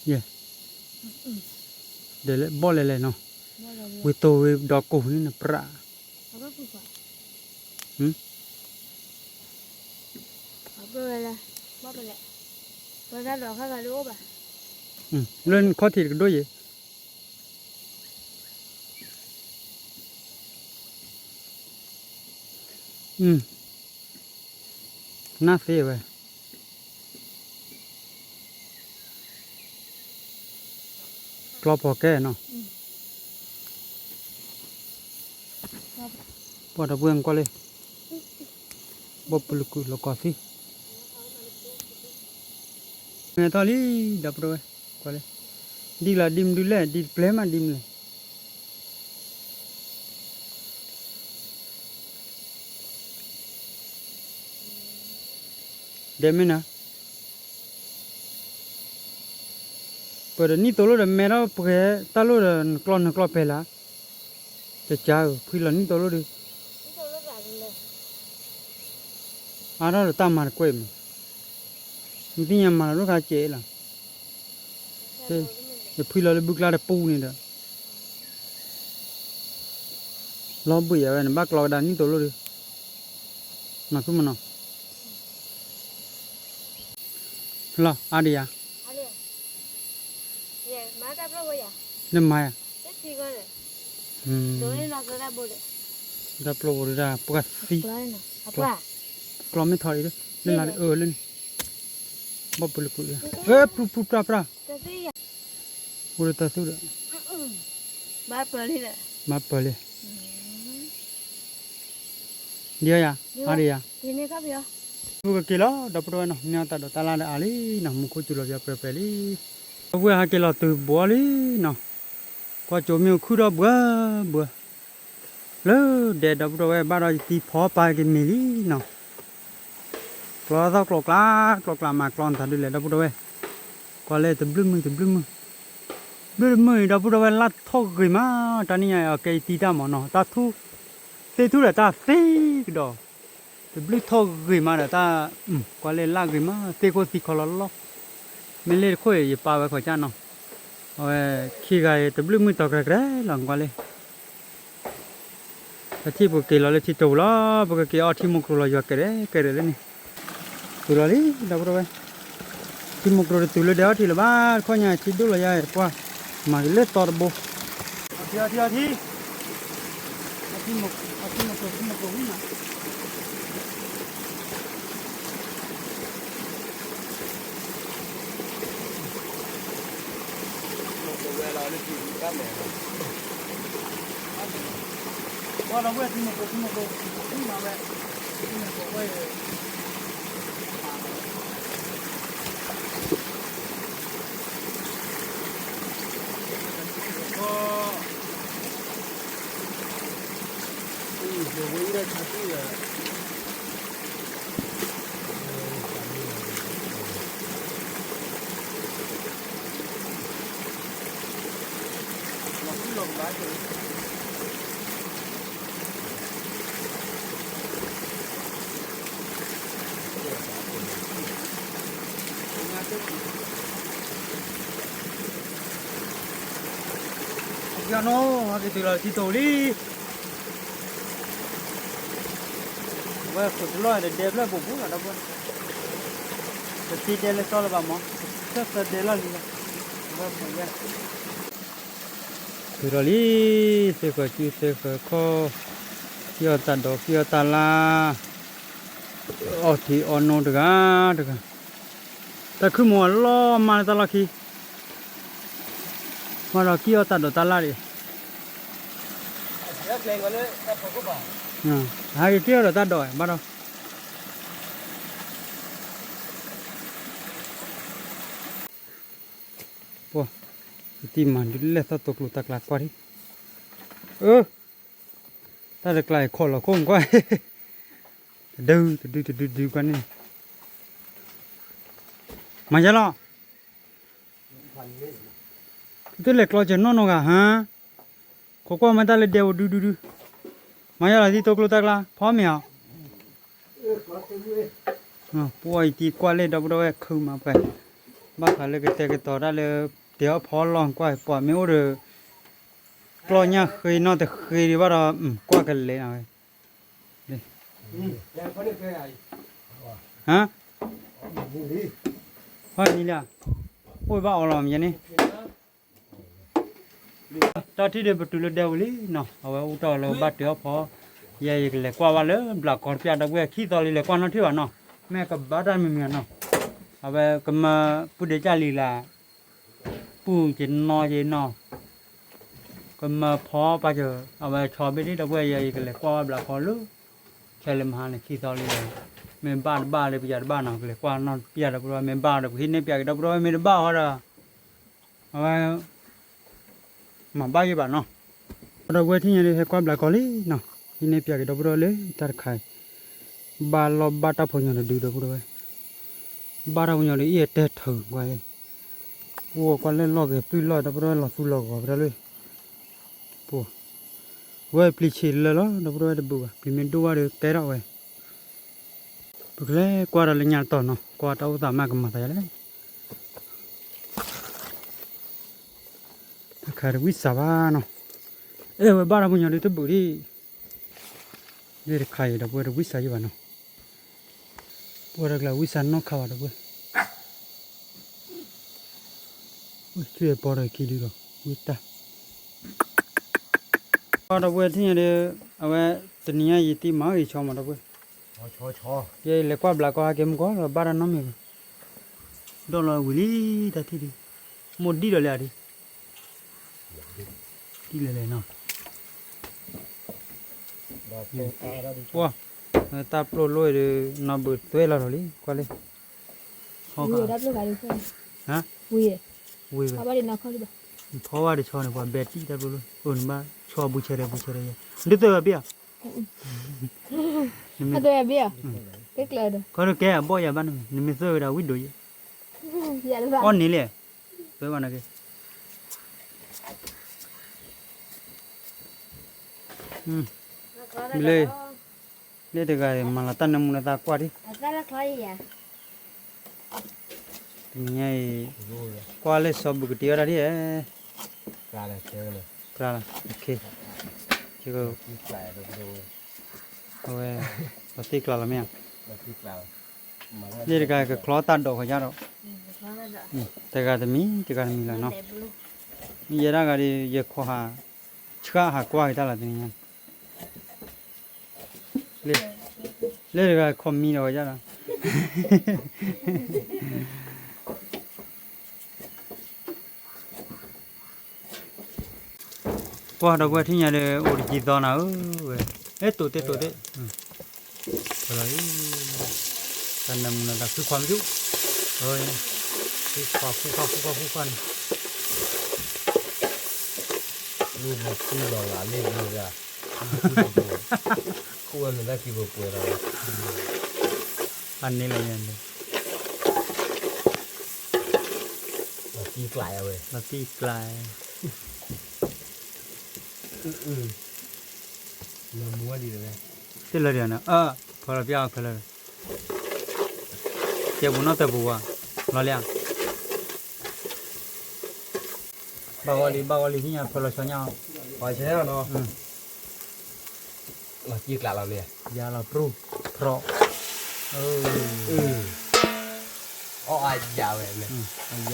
ယဲ, ဒဲးလၢဘီၣ်လဲၣ်လဲၣ်နီၤ, ဝံၤတိၤဝံၤဒီးကိၢ်န့ၣ်နပြး, လၢနခီၣ်ထံးတကဒိၣ်ယဲ, နၢ်သ့ဝဲ, ကျီဖီၣ်ကဲနီၤ, ပှၤဒီပုၢ်ဝဲၢ်ကွၢ်လံ, ဘီၣ်ပူၤလၢကုၢ်လီၤကီၢ်သံ, မဲထီၣ်လံ, ဒီပုၢ်ဝဲၢ်, ကွၢ်လံ, ဒ်လၢဒ်မနုၤလဲၣ် ဒ်တပျဲၢ်မးဒ်မနုၤလဲၣ်. ဒဲးမ့ၢ်နၤ, ပှၤဒီးနံၣ်သိလိၣ်ဒီးမဲထီၣ်ပှဲၤတၢ်လိၣ်ဒီးနကျီနကျီပဲာ်လၢ်, ကကါဧၢ ဖှံလီၤနံၣ်သိလိၣ်ဒီး, အါထီၣ်ဒီးတၢ်မၤတကွဲးမး, နသ့ၣ်ညါမၤလီၤဒိၣ်ခါကဲးလီၤ. ယဖှံလီၤလၢဘုကျါတပူၤန့ၣ်ဒီး, လီၤဘှံးယၤဝဲ နဘၣ်ကျီကဒါနံၣ်သိလိၣ်ဒီး, နီၢ်ဖုမနီၤ, လီၤအါဒံးယၤ, နမၤယၤ, တၢ်ပျီပူၤဒၣ် ပှၤသံ, ကျီမ့ၢ်ထီၣ်အံၤလၢ, လၢနၤအၢလၢန့ၣ်, ဘီၣ်ပူၤလၢကုၢ်, ဖုဖုပြၢ်ပြၢ်, အိၣ်လၢတၢ်သူၣ်ဒီး, မၤပၢၤလံ, ဒ်ယၤ, အါဒံးယၤ, ပကက့ၤလီၤ ဒီပုၢ်ဒီဝဲၢ်နီၤ, မ့ၢ်အတၢ်ဒိးတၢ်လၢ်ဒီးအါလံနီၤ, မူခိၣ်စူၤလီၤပျီပှဲၤပှဲၤလံ, ဒီပုၢ်ဝဲၢ်ဟဲက့ၤလီၤတုၤဘှီလံနီၤ, ကွၢ်ကၠိမ့ၢ်အိၣ်ခုၣ်ထီၣ်ဘှီဘှီ, လၢဒဲးဒီပုၢ်ဒီဝဲၢ်ဘၣ်ဒီးယတံၤဖီပာ်က့ၤမ့ၤလံနီၤ, ကျီသီၣ်ကျီကျါ, ကျီကျါမးကျီနသးဒုးလဲၣ် ဒီပုၢ်ဒီဝဲၢ်, ကွၢ်လၢတဘျုးမုၢ်တဘျုးမုၢ်, ဘျုးတမုၢ်အံၤ ဒီပုၢ်ဒီဝဲၢ်လၢ်ထီၣ်ဂ့ၤမး, တၢ်နံၣ်ညါအံၤ အကဲယတံၤတၢ်မးနီၤ, တၢ်ထူၣ်, သ့ၣ်ထူၣ်ဒီးတၢ်သ့ကဒီး, တဘျုးထီၣ်ဂ့ၤမးဒီးတၢ်, ကွၢ်လၢလၢ်ဂ့ၤမး သ့ၣ်ခိၣ်သံခီလီၤလီၤ, မ့ၢ်လ့ၣ်တခိၣ်အံၤ ယပာ်ဝဲခီၣ်ကၢ်နီၤ, အဝဲခံဂၤအံၤ တဘျုးမုၢ်တီၤကြဲးကြဲးလီၤ ကွၢ်လၢ ပထံၣ်ပကက့ၤလီၤလၢထံတိၤလီၤ, ပကက့ၤအီထံမိၢ်ကျိၤလီၤယွၤကဲဒဲးကဲဒဲးလၢန့ၣ်, တုၤလီၤလံ ဒီပုၢ်ဒီဝဲၢ်, ထံမိၢ်ကျိၤတတုၤလၢဒဲးအီထံလၢၤဘၣ်, တခီညါထံဒိၣ်လီၤယၤ ပှၤမၤက့ၤလၢသီတဘိ, အီထံ အီထံ အီထံ, အီထံမိၢ်ကျိၤ ထံမိၢ်ကျိၤဝံၤနီၤ ပှၤဒီပုၢ်ဝဲၢ် ထံမိၢ်ကျိၤ ထံမိၢ်ကျိၤ ထံမိၢ်ကျိၤဝဲ, ထံမိၢ်ကျိၤဝဲ, လီၤဘၣ်က့ၤ ယနီၢ် ဟဲက့ၤတုၤလီၤထံတိၤလံ, ဝဲခိၣ်တလီၢ်တဒဲဖျၢၣ်ပူၤပူၤလီၤ ဒီပုၢ်ဝဲၢ်, တသ့ဒဲလၢသီလၢၤဘၣ်မး, သၢသၢဒဲလီၤလံလီၤ, ဝဲခိၣ်ဝဲ တုၤလီၤလံ, သ့ဃၢၤစုသ့ဃၢၤခီၣ်, ကံၣ်အီၣ်တၢ်ဒိးကံၣ်အီၣ်တၢ်လၢ်, အီထံအီနိတဂၤတဂၤ, တၢ်ခုၣ်မူအလီၢ်မၢ်လၢတၢ်လီၢ်ခံ မ့ၢ်ဒီးကံၣ်အီၣ်တၢ်ဒိးတၢ်လၢ်ဒံး, ဟဲက့ၤကံၣ်အီၣ်ဒီးတၢ်ဒိးဘၣ်ဒီး, ပှၤ, တံၤမၤဒုးလဲၣ်သီၣ်တိကျိၤတၢ်ကျါကွၢ်ဒံး, အၢ, တၢ်တကျါအံၤခီၣ်လီၤခိၣ်မကွၢ်, တဒုတဒုတဒုဒုကွၢ်န့ၣ်, မၤယါလီၤ သုတလဲၤကျီစၢၤနီၢ်နီၢ်ဂၤဟါ, ခိးကွၢ်မ့ၢ်တၢ်လၢဒဲအိၣ်ဒုဒုဒု, မၤယါလီၤသံတိကျိတၢ်ကျါ ဖီမ့ၢ်ဧါ, ပှၤအံၤတံၤကွၢ်လၢဒီပုၢ်ဒီဝဲၢ် ခုမၤပှဲၤ, ဘၣ်ဃးလၢကတဲာ်ကတီၤတၢ်လၢ တဲာ်အီၣ်ဖီလီၢ်ကွၢ် ပှၤမ့ၢ်အိၣ်ဒီး ကျီညၣ်ဃ့နီၢ်တဃ့ဒံးဘၣ်ဒီး ကွၢ်ကလဲာ်နၤဝဲ, ဟါ, ဟါနံၤလံ, အိၣ်ဘၣ်အီၤလီၤမ့ၢ်န့ၣ် တၢ်ထံၣ်ဒုးပတုၤလၢဒဲဝံၤလံနီၤ, အဝဲအိၣ်တ့ၢ်လၢဘၣ်တၢ်အီၣ်ဖီ, ယဲယကလဲၤကွၢ်ဘၣ်လၢဘျးကီတပျၢ်ဒီပုၢ်ဝဲၢ် ခံသီလံ လဲၤကွၢ်နီတထံၣ်ဘၣ်နီၤ, မ့ၢ်ကဘၣ်တၢ်မံၤမံၤနီၤ, အဝဲကမၤပုၢ်ဒ့ကၢ်လံၤလၢ်, ပုၢ်က့ၤနီၢ်က့ၤနီၢ်, ကမၤဖီပာ်စၢၤ အဝဲဆီဘ့ၣ်ဒံးဒီပုၢ်ဝဲၢ် ယဲယကလဲၤကွၢ်ဘၣ်ဘျးကီလၢ ခဲလၢာ်မဟါန့ၣ် ခံသီလံ, မ့ၢ်ဘၣ်တဘၣ်လၢပယၤတဘၣ်နီၤ ကလဲၤကွၢ်နီတပျၢ်ဒီပုၢ်ဝဲၢ် မ့ၢ်ဘၣ်ဒီးပဟံးန့ၢ်ပျၢ်က့ၤဒီပုၢ်ဝဲၢ် မ့ၢ်တဘၣ်ဟီဒီး အဝဲ မၤဘၣ်ယံၤဘၣ်နီၤ, ဒီပုၢ်ဝဲၢ်ထံၣ်ညါဒုး ဟဲကွၢ်ဘျးကီလံနီၤ, ဟံးန့ၢ်ပျၢ်က့ၤဒီပုၢ်ဝဲၢ်လၢတၢ်တခါအံၤ, ဘၣ်လီၢ်ဘၣ်တၢ်ဖိညီတဒုဒီပုၢ်ဝဲၢ်, ဘၣ်တၢ်ဖိညီဒီးအံၤအတဲထုးကွၢ်, ပှၤကွၢ်လၢလီၢ်က့ၤပျုၢ်လီၢ် ဒီပုၢ်ဝဲၢ် လီၤသူလီၤဂီၤဖဲတၢ်လၢ ပှၤ, ဝဲပျံၤဆံးလၢလီၤ ဒီပုၢ်ဝဲၢ်တဘုးဘၣ် ပျံၤမ့ၢ်ဒိၣ်ဘၣ်ဒီးကဲထီၣ်ဝဲ, ပကလဲၤကွၢ်ဒီးလၢညါတတီၤနီၤ ကွၢ်တၢ်အိၣ်သးမးကမၤသးယါလဲၣ် တၢ်ခါတဝံၣ်စးဘၣ်နီၤ, အဲၣ်ဝဲဘၣ်တၢ်ဖိညီဒုးတဘုးဒံး, လၢတခါအံၤဒီပုၢ်ဝဲၢ်တဝံၣ်စးယံၤဘၣ်နီၤ, ပှၤတကျါဝံၣ်စးနီၢ်ခါဘၣ်ဒီပုၢ်ဝဲၢ်, ဝံၣ်ထွံၣ်အပီဒီးခံဒုဒီး ဝံၣ်တၢ် ဒီပုၢ်ဝဲၢ်ထံၣ်ညါဒီး အဝဲ တနံၤညါယံာ်တံၢ်မၤဂ့ၤဆီမးဒီပုၢ်ဝဲၢ်, ယလဲၤကွၢ်ဘျးကီဟဲက့ၤမုၢ်ကီၢ်လီၤ ဘၣ်တၢ်နီတမံၤဘၣ်, ဒီးလီၤဝံၤလံတၢ်ထံၣ်ဒုး, မိၢ်ဒံၣ်ဒီးလၢအဒံး, ဒ်လဲၣ်လဲၣ်နီၤ, ပှၤ, တၢ်ပျိလိအံၤဒီး နီၢ်ဘုးသွဲလီၤဒီးလံ ကွၢ်လံ, ဟါ, ဝံၤဝဲ, ဖီဝဲတဆီန့ၣ် ပှၤဘဲတံၢ်တၢ်ပျိလိ, အိၣ်နဘၣ်ဆီဘူးဆဲးဒီးဘူးဆဲးဒီးယဲ, ဒ်သိးဝဲဘ့ၣ်ဧါ, ခီဒိကဲအဘီၣ်ယၤဘၣ်န့ၣ် နမ့ၢ်သၢဝဲဒၣ်ဝံၣ်ဒိးယဲ, အီၣ်န့ၣ်လဲၣ်, သွဲဘၣ်နက့ၤ, လၢ, လၢတဂၤမၤလီၤတၢ်နၢမူနသးကွၢ်ဒံး, တနံၤညါအံၤ, ကွၢ်လၢစီၤဘူၣ်ကတ့ၤအီၣ်တၢ်ဒ်, ကျါလီၤ, အဝဲ, ပှၤသ့ကျါလီၤမ့ၢ်ဧါ, လၢတဂၤကချီတၢ်ဒိးဃီညါဒီး, တဂၤတမံၤ တဂၤတမံၤလီၤနီၤ, မ့ၢ်ယဲဒၣ်ဂၤဒီး ယခိးဟး, ဆှၣ်ဟးကွၢ်က့ၤတၢ်လီၤတနံၤညါ လၢတဂၤခီမံဒီးဝဲဒၣ်လီၤ, ပှၤဒီပုၢ်ဝဲၢ်ထံၣ်ညါဒီး အိၣ်တယံာ်သီနၤဧၢဝဲ, အဲတိာ်သ့ၣ်တိာ်သ့ၣ်, တၢ်နၢမူနသးခုခွါမ့ၢ်ဒူၣ်, ခုခွါ ခုခွါ ခုခွါ ခုခွါန့ၣ် လ့ၣ်ဘိလီၤလး လ့ၣ်ဘိဒၣ်, ခိၣ်ဝဲမ့ၢ်တၢ်က့ၤပှဲၤပှဲၤလီၤ, အန့ၣ်လီၤန့ၣ်, လီၤတံၢ်ကျါဝဲ, လီၤတံၢ်ကျါ, လီၤမူဝဲဒ်လဲၣ်, တလၢဒံးန့ၣ်, ဖီလီၤပျၢ်အီၤခဲလၢာ်, ကဲပူၤနီၢ်တပူၤဝဲ, လီၤလံဧါ. ဘၣ်ဂီၢ်လံ ဘၣ်ဂီၢ်လံ သ့ၣ်ညါဖၢလီၤဆီညါအီၤ, ဖၢလီၤဆီညါနီၤ, လီၤကံကျးလီၤမ့ၢ်ဧါ, ယၤလီၤပြူၢ်, ဖြီး, အီၣ်အါယၤဝဲမ့ၢ်, အါယၤ,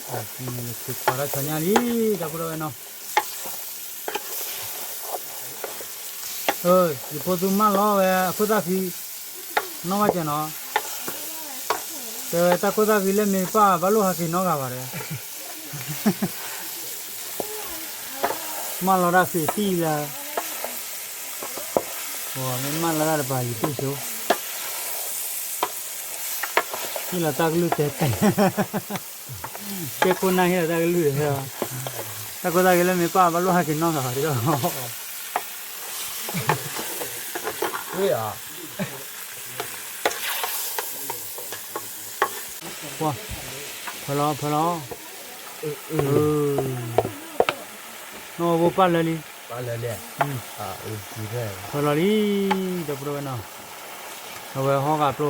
ဖၢလီၤဆီညါလံ ဒီပုၢ်ဒီဝဲၢ်နီၤ. ယဖိသူမၢလီၤဝဲအခိၣ်သၣ်ဖံ, နီၢ်ဘၣ်ကဲနီၤ, တဲဝဲတၢ်ခိၣ်သၣ်ဖံလၢမ့ၢ်ပၢ်ဘၣ်လိၣ်ဟးက့ၤနီတဂၤဘၣ်တဲ, မၢလီၤတၢ်သ့ၣ်သံလၢ, မ့ၢ်မၢလီၤတၢ်တပၤယသ့ၣ်ဆိ, ဟ့ၣ်လီၤတၢ်ကလုၢ်တဲတဲ တဲခိၣ်နၢ်ဟ့ၣ်လီၤတၢ်ကလုၢ်, တၢ်ခိၣ်သၣ်ဖံလၢမ့ၢ်ပၢ်ဘၣ်လိၣ်ဟးက့ၤနီတဂၤဘၣ်တဲ, ဝ့ၢ်ဧါ, ဖၢလီၤ ဖၢလီၤ, နီၢ်ဖိပၢ်လၢာ်လံ, ဖၢလီၤလံ, ဒီပုၢ်ဒီဝဲၢ်နီၤ, အဝဲဟီၣ်ဂၤပျ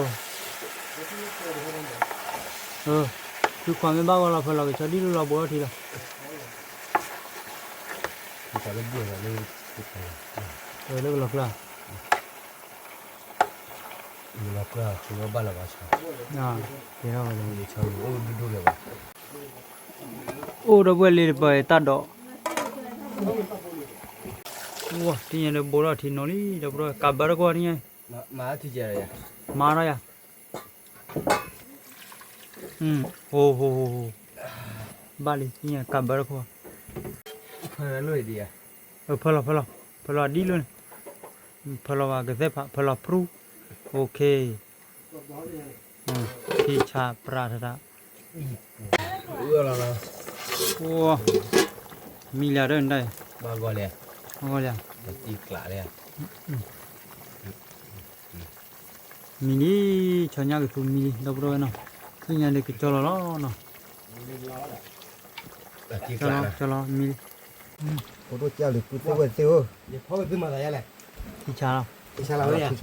ိ, သုခွါမ့ၢ်ဘၣ်ဂီၢ်လီၤ ဖၢလီၤကဆီဒံၣ်လိၣ်လီၤ ဘိးထီၣ်ထံလီၤ, လၢကလီၤကျၢၢ်, လီၤကျၢၢ် ဆိဘၣ်လီၤဘၣ်ဆီ, အိၣ်ဒိၣ်ဒိၣ်ကဲဘၣ်, အိၣ်ဒီပုၢ်ဝဲၢ်လံတပၤအံၤတၢ်ဒိး, ဝါ ထံၣ်ညါဒီးဘိးထီၣ်ထံနီၤလံ ဒီပုၢ်ဒီဝဲၢ် ကးဘၢတခိၣ်ထံၣ်ညါ, မၤထံၣ်ကဲဒီးယၤ, မၤထီၣ်ယၤ, ဟိဟိဟိဟိ, ဘၣ်လံ ထံၣ်ညါကးဘၢတခိၣ်, ဖၢလီၤ, ဖၢလီၤ, ဖၢလီၤဒ်လိၣ်န့ၣ်, ဖၢလီၤဘၣ်ကသဲၣ်ဖး ဖၢလီၤဖြူ, အိၣ်ခ့, ထံဆးပြးထဒၣ်, မံလၢတၢ်န့ၣ်တၢ်, မံလၢ, မံလံ, ဆီညါကသူမံလံ ဒီပုၢ်ဒီဝဲၢ်နီၤ, သ့ၣ်ညါဒီးကကၠီလီၤလီၤနီၤ, ကၠီလီၤ မံလံ, အိၣ်ဒိၣ်ကၢ်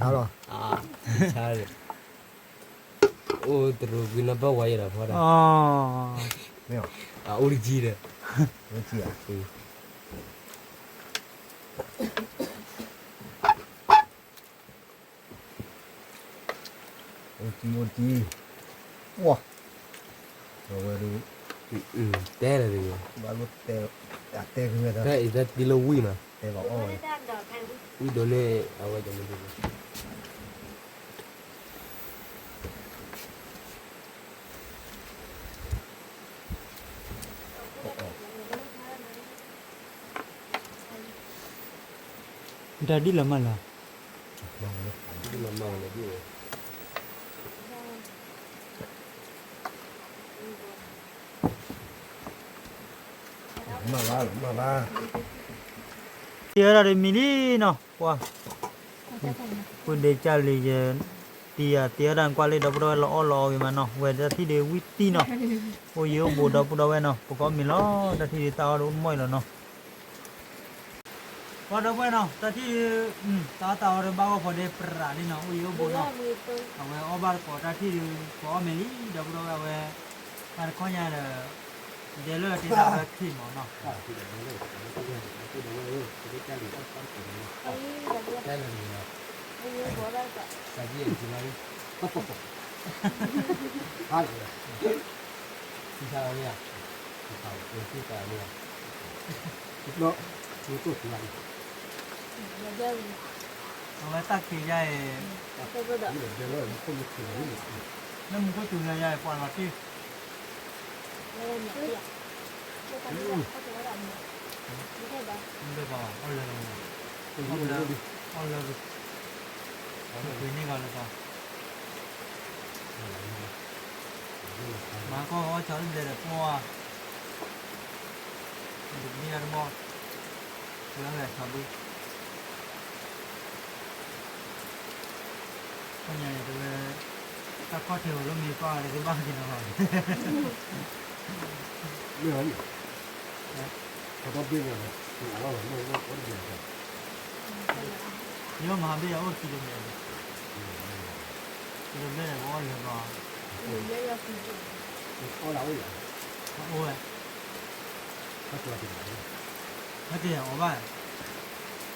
လံ ပုၢ်သ့ၣ်ဝဲၢ်သ့ၣ်ဧၢ, ထံဆးလီၤ, ထံဆးလီၤ, ထံဆးလီၤ, အိၣ်တရူးကွံာ်နီၢ်ဘၣ်ဝါယဲဒီးဖီ, အိၣ်တကံဒီး အိၣ်တံၢ် အိၣ်တံၢ်, ဝါ, အဝဲဒၣ်, တဲလၢၤတဂ့ၤ, ဘၣ်လိၣ်တဲ, တဲက့ၤဝဲဒၣ်, တဲအံၤတၢ်တံၢ်လၢဝံၣ်နီၤ, တဲဘၣ်အီၣ်ဝဲ, ဝံၣ်ဒိးန့ၢ်အဝဲ, တၢ်ဒ်လဲၣ်မးလၢ, မၤဘၣ်, မၤဘၣ်, တံၢ်ဝဲဒၣ်ဒီးမံလံနီၤ, ပှၤ, ပဒ့ကၢ်လံယ, တံၢ်ဧါ တံၢ်ဝဲဒၣ်ကွၢ်လံ ဒီပုၢ်ဒီဝဲၢ် လီၤအီၣ်လီၤအီဂ့ၤမးနီၤ, ဝဲဒၣ်တၢ်ထံၣ်ဒီး ဝံၣ်တံၢ်နီၤ, အိၣ်ယံၤအိၣ်ဘူး ဒီပုၢ်ဒီဝဲၢ်နီၤ, ပကအီၣ်မ့ၤလီၤ, တၢ်ထံၣ်ဒီး တၢ်အီၣ်ဒီးအိၣ်မီၢ်အံၤလီၤနီၤ. ပှၤဒီပုၢ်ဝဲၢ်နီၤ, တၢ်ထံၣ်ဒီး, တၢ်အီၣ်တၢ်အီဒီး ဘၣ်ဂီၢ်ဖီဒ့ပြးလံနီၤ, အိၣ်ယံၤအိၣ်ဘူးနီၤ, အဝဲအီၣ်ဘၣ်တကိးတၢ်ထံၣ်ဒီး ပအီၣ်မ့ၤလံ ဒီပုၢ်ဒီဝဲၢ်ဝဲ, တၢ်တခီညါဒီး, ဒဲလၢတ့သးဝဲခံမီၤနီၤ, အဝဲတၢ်ခံးယါအံၤ, လၢမူခိၣ်စူၤညါယါအံၤ ပှၤလီၤတံၢ်, မ့ၢ်ဘၣ်အီၣ်လၢ, အီၣ်လၢ, မ့ၢ်ကွ့ၤန့ၢ်ဂီၤလၢကီး, မၤကီၢ်အီၣ်ဆီတဘျဲၣ်ဒီးပှၢ်, ဒ်တဘီ, လၢဂၤဆီဘု ခီညါန့ၣ်တဝဲ, တၢ်ခီၣ်ထံးအိၣ်လၢမ့ၢ်ပၢ်ဒီးကဘၣ်က့ၤနီၤလီၤ, မ့ၢ်, ယမၤဘ့ၣ်ယၤအိၣ်တကံလိၤမဲာ်, ကံလိၤမဲာ်ဒီးကအီၣ်လၢၤဘၣ်, ကံလိၤမဲာ်ဒီးကအီၣ်လၢၤဘၣ်, အိၣ်လၢအိၣ်လီၤ, အိၣ်ဝဲ, ဟဲက့ၤအီၤဘၣ်,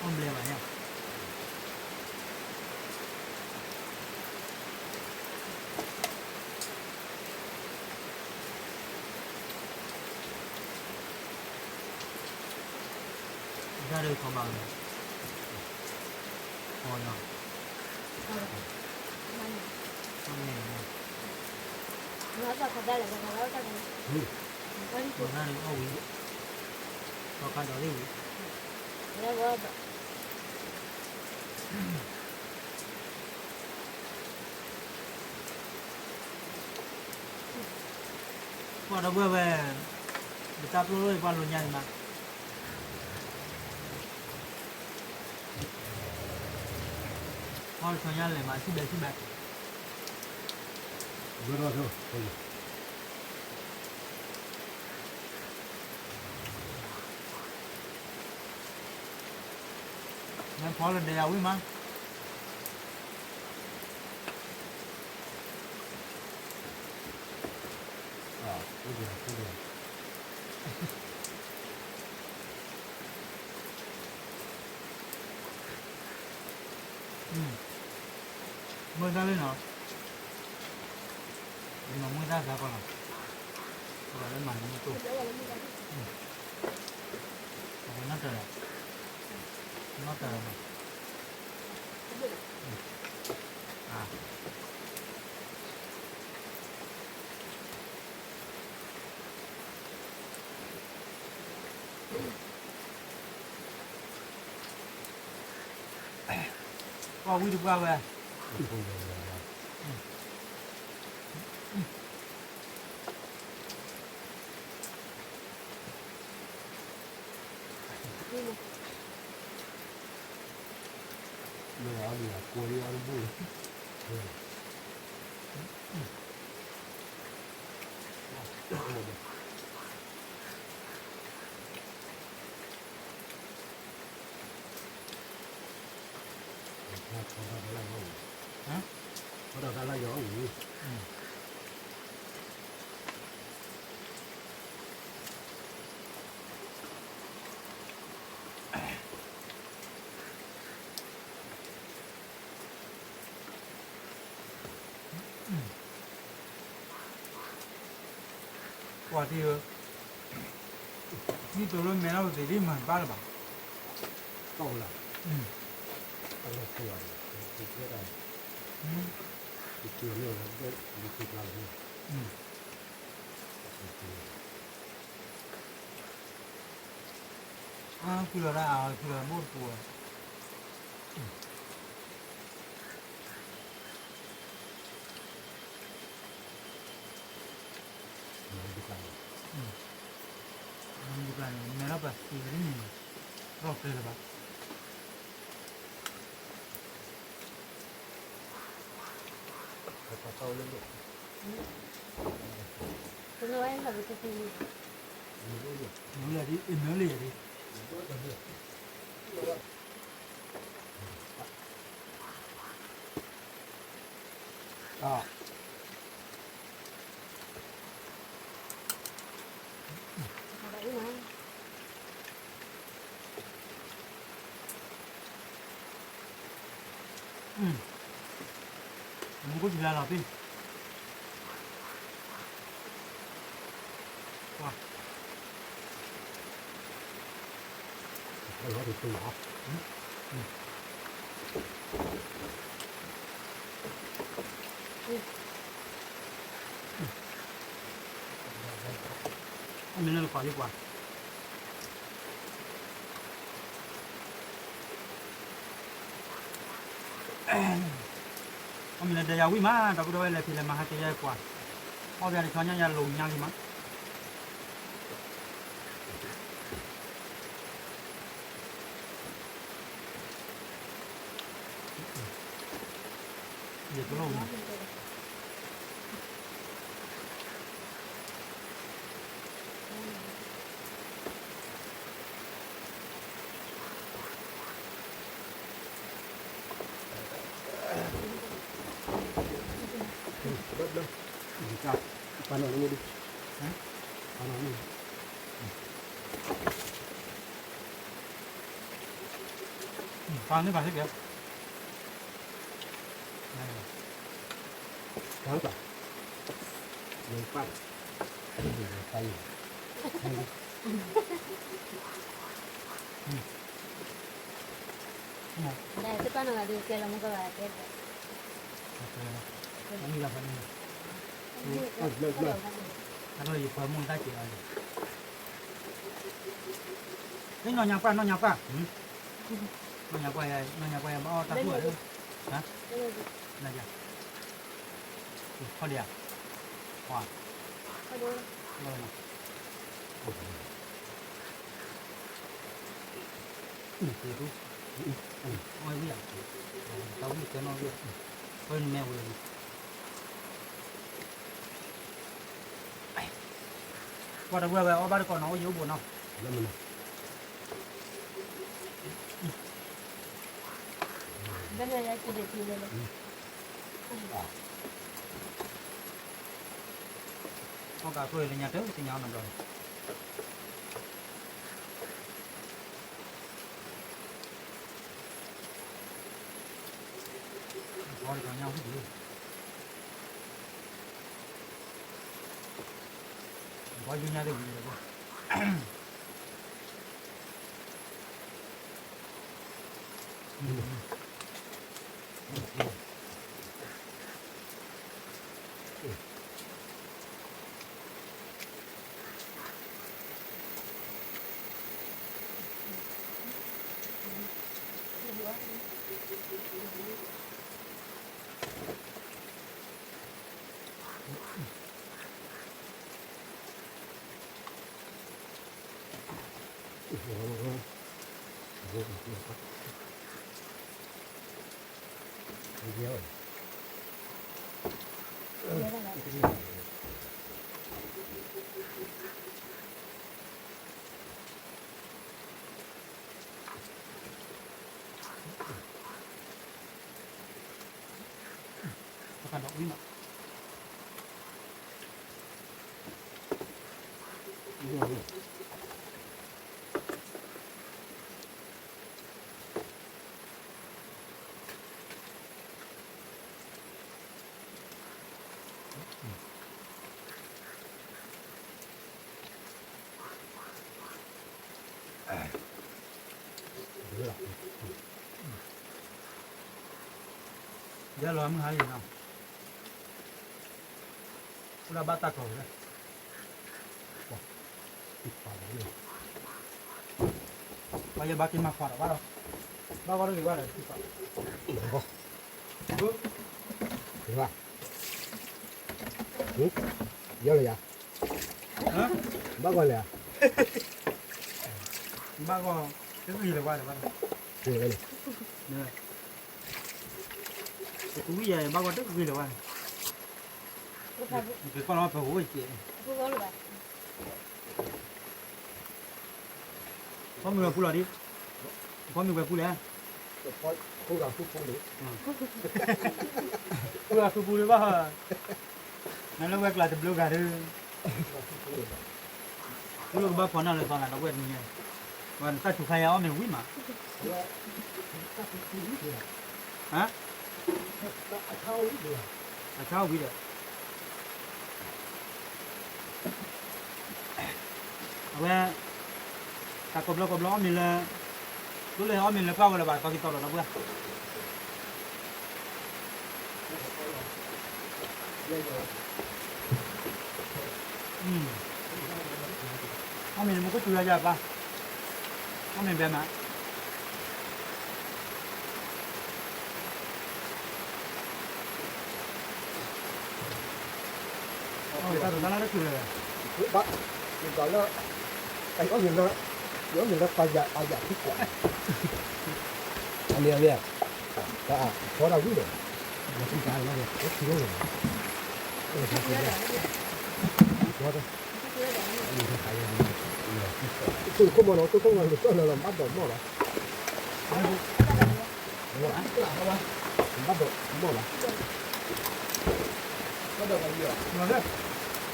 အိၣ်ဘျဲဘၣ်ညါ, တၢ်ဒုးကီဘၣ်ဝဲ, ကီလီၤ, ကီတၢ်ဒုးအီၣ်ဝံၤ, ကီခါဒီးသ့ၣ်ဝံၤ ပှၤဒီပုၢ်ဝဲၢ်, ပတၢ်ပျီၢ်လီၤအံၤ ပှၤလိာ်ညါအံၤမး, ပှၤတဆီညါလဲၤမး ထံၣ်ဘဲထံၣ်ဘဲ, ဘၢထီၣ်ဆိ နဖီလၢဒဲးယၤဝံၣ်မး, မုၢ်တၢ်လၢနီၤ, ယမၤမုၢ်တၢ်စါကီးလီၤ, ပှၤလၢမၤမုၢ်တိၢ်, အဝဲနီၢ်တၢ်လီၤ, နီၢ်တၢ်လီၤမး, ပှၤဝံတပှၢ်ဝဲ, ပှၤတံၤဧၢ, ဒ်သိးလၢမဲထီၣ်ပသံးဒ် မၤဘၣ်လၢၤဘၣ်, တၢ်လီၤ, တၢ်လီၤ, တၢ်လီၤ, အါ ဖုလီၤတၢ်အါ ဖုလီၤဘိၣ်တပူၤဧါ, မ့ၢ်တပျၢ်န့ၣ် မဲထီၣ်ပသံးဒ်န့ၣ် ရီၣ်ကျဲလၢၤဘၣ်, နုာ်လီၤဒ် နုာ်လီၤယၤဒ် မူခိၣ်ထံလၢလီၤပ့ၢ်, ပှၤ အမ့ၢ်လၢပှၤလံပှၤ အမ့ၢ်လၢဒဲးယၤဝံၣ်မး ဒီပုၢ်ဒီဝဲၢ်လဲၤဖံးလဲၤမၤဟးက့ၤယဲပှၤ, အီၣ်ဘၣ်တဆီညါယၤလိာ်ညါလံမး, ယတလိၣ် ဘျၢဘျၢ, ယကၢ်, ပာ်နီၣ်န့ၣ်မ့ၢ်ဒုး, ပာ်နီၣ်န့ၣ်, ပာ်န့ၣ်ပာ်စ့ၢ်ကီး, ပာ်လၢပာ်, ပာ်, ပာ်, အနီၢ်ညါပှၢ် နီၢ်ညါပှၢ်, နီၢ်ညါပှၢ် နီၢ်ညါပှၢ် ဘၣ်အီၣ်တၢ်ကူၣ်ဧါ, ခီဒံးဧါ, ပှၤ, အီၣ်ဝံၣ်ဧါ, တၢ်ဝံၣ်ကဲနီၣ်ဝံၣ်ဧါ, အီၣ်နမဲဝဲ, ကွၢ်တဝဲဝဲအီၣ်ဘၣ်တကိးနီၤ အိၣ်ယိအိၣ်ဘိနီၤ, အီၣ်ကးကျိၣ်လၢညါတသ့ၣ်ညါအီၣ်နီတဘျီန့ၣ် ဘီတကီညါဝံၣ်ဒံး, ဘီယူညါတဝံၣ်လၢၤဘၣ်. ယဲလီၤမုၢ်ဟါလံနီၤ, အိၣ်ဒၣ်ဘၣ်တၢ်ကီၤဝဲ, ပှၤယဘၣ်က့ၤမၤခွါဒီးဘၣ်ဒီး, ဘၣ်ဂီၢ်တဂ့ၤဘၣ်ဒီး, ယဲလီၤယၤ, ဘၣ်ဂီၢ်လဲၣ်ဧါ, ဘၣ်ဂီၢ်တဂ့ၤလၢၤဘၣ်ဒီးဘၣ်ဒီး, ပကဝံၣ်ယၤ ဘၣ်ဂီၢ်တဂ့ၤလၢၤဘၣ်န့ၣ်, က့ၤကွၢ်လီၤပဟိဝဲကဲး, ဖီမ့ၤဝဲပူလီၤဒံး, ဖီမ့ၤဝဲပူလဲၣ်, ပူလီၤထူပူလၢၤဘၣ်, နလၢဝဲကျးတဘျုးဂၤဒီး ပူလီၤကဘၣ်ဖီနၢ်လၢသီနၤဒီးဝဲၢ်နံၤညါ, ဝဲနတၢ်ထူခါယါအီၣ်မ့ၤဝံၤမး, ဟါ, အဆါဝံၤဒီး အဝဲ တၢ်ကိးဘျီကိးဘျီအီၣ်မ့ၤလၢ ဒိၣ်လၢအီၣ်မ့ၤလၢပှၢ်ဝဲလၢၤဘၣ် သီကံၤသီဒီးဒီပုၢ်ဝဲၢ်, အီၣ်မ့ၤန့ၣ် မူခိၣ်စူၤယၤယၤပၢ်, အီၣ်မ့ၤဘဲမး တၢ်တၢ်လၢတခူၣ်လဲၣ်, ဘၣ်, ယဘၣ်လၢ, အအီၣ်မ့ၤလၢ, ယအီၣ်မ့ၤလၢပှၤယၤအယၤထံကွၢ်, အမ့ၢ်အမ့ၢ်, တၢ်အဖီတၢ်ဝံၣ်ဒီး, မၤထံတၢ်လၢ, အိၣ်ထံလီၤ, အိၣ်ထံလီၤ, အိၣ်ထံလီၤ, အိၣ်ထံလီၤ, အိၣ်ထံလီၤ, ဘၣ်ဒိးမီၢ်လီၤ, ဘၣ်ဒိးမီၢ်လီၤ, ဘၣ်ဒိးမီၢ်လီၤ, ဘၣ်ဒိးမီၢ်လီၤ, ဘၣ်ဒိးမီၢ်လီၤ,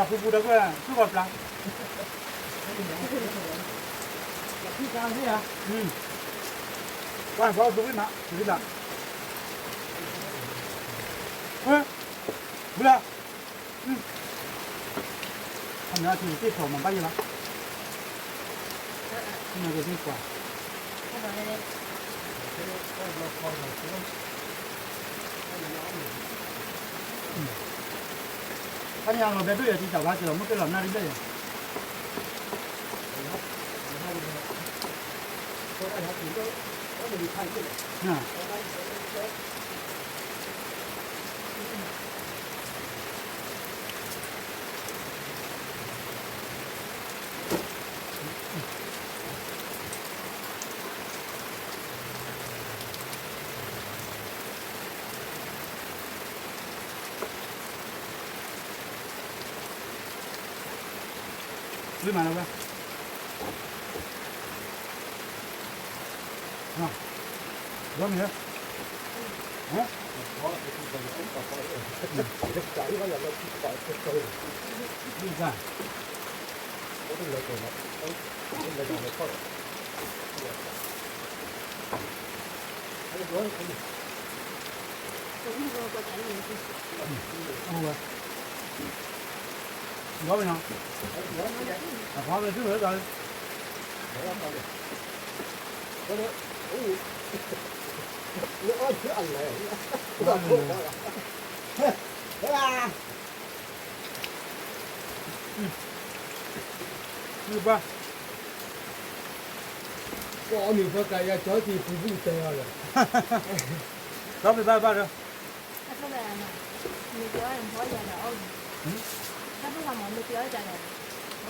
ဖုပူတၢ်ကွဲၢ် ဖုကီၢ်ပျၢ် ပှၤဖီသူဝံၣ်မး ဝံၣ်လၢ ဝံၣ်လၢ ခီမ့ၢ်အထံၣ်တ့ၢ်ထီၣ်မၤဘၣ်ယဲလီၤ နကသ့ကွၢ် ခါန့ၣ်အလီၤဘဲဒိၣ်ယဲၢ်တံၢ်တၢ်ဘါက့ၤလီၤ မ့ၢ်ကဲလီၤနၣ်ရံၣ်ဘျဲၣ်ယဲၢ် ဝံၣ်မးလၢဝဲ ဝံၣ်မး ဝံၣ်မး ဘီမ့ၢ်နီၤ အဖီမ့ၢ်သုမ့ၢ်တၢ်လၢ မ့ၢ်ဘၣ် ပအီၣ်မ့ၤဖီကၤယၤကၠီတံၢ်ပူၤဘူၣ်တဲအီၤလီၤ ဒီးမ့ၢ်ဘၣ်ဘၣ်ဒီး အီၣ်ဝံၣ်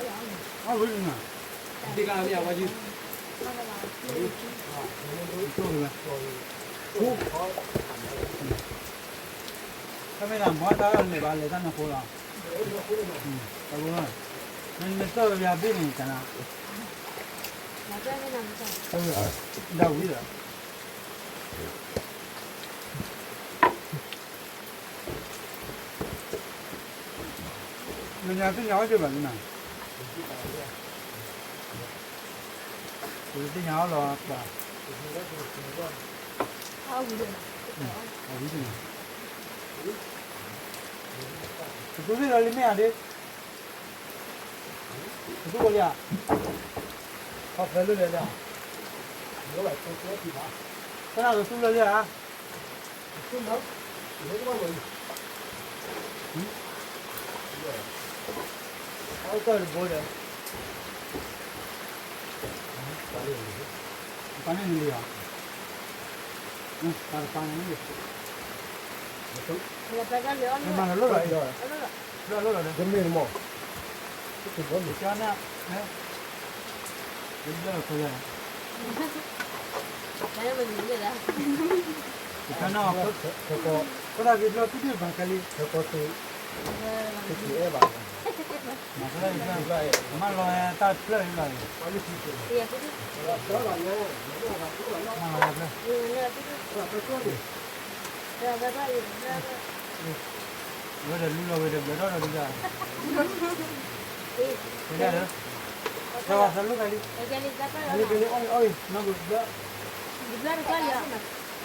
နၤ တမ့ၢ်တၢ်မၤတၢ်အီၣ်န့ၣ်ဘၣ်လဲၤတၢ်နၢ်ဖိလီၤ တၢ်ဖိလီၤ နမ့ၢ်တၢ်ယၤဘ့ၣ်န့ၣ်တၢ်နၤ ဒၣ်ဝံၤလီၤ နညါသ့ၣ်ညါအီၣ်က့ၤဘၣ်နၤ ပသ့ၣ်ညါအီၣ်လီၤပှၤ အဝံၤတန့ၣ် ပသူသ့ၣ်လီၤလံမ့ၢ်ဧါဒ့ ပသူဝဲလံဧါ ခီဖျိလၢလဲၤလံဧါ တၢ်ကသူလၢလံဧါ အကၢၢ်တဘိဒီး ပာ်န့ၢ်နလံဧါ ပာ်တပာ်န့ၣ် မၤလီၤလိၣ်လီၤအံၤ လီၤလိၣ်လီၤဒီး တမ့ၢ်မ့ၢ် ကၠီနၢ် ကၠီနၢ် ခိၣ်သၣ်က့ၤဘျီဒုဒုဘၣ်ကလံ မၤလီၤတၢ်ဖျၢၣ်လီၤ မၤလီၤတၢ်ဖျၢၣ် ဝဲဒီးလူလီၤဝဲဒီးဘျၢထီၣ်ဒီးဒုဒၣ် ကဲလၢ ကဲဝဲသလိၣ်ကလံ ကဲလံကဲ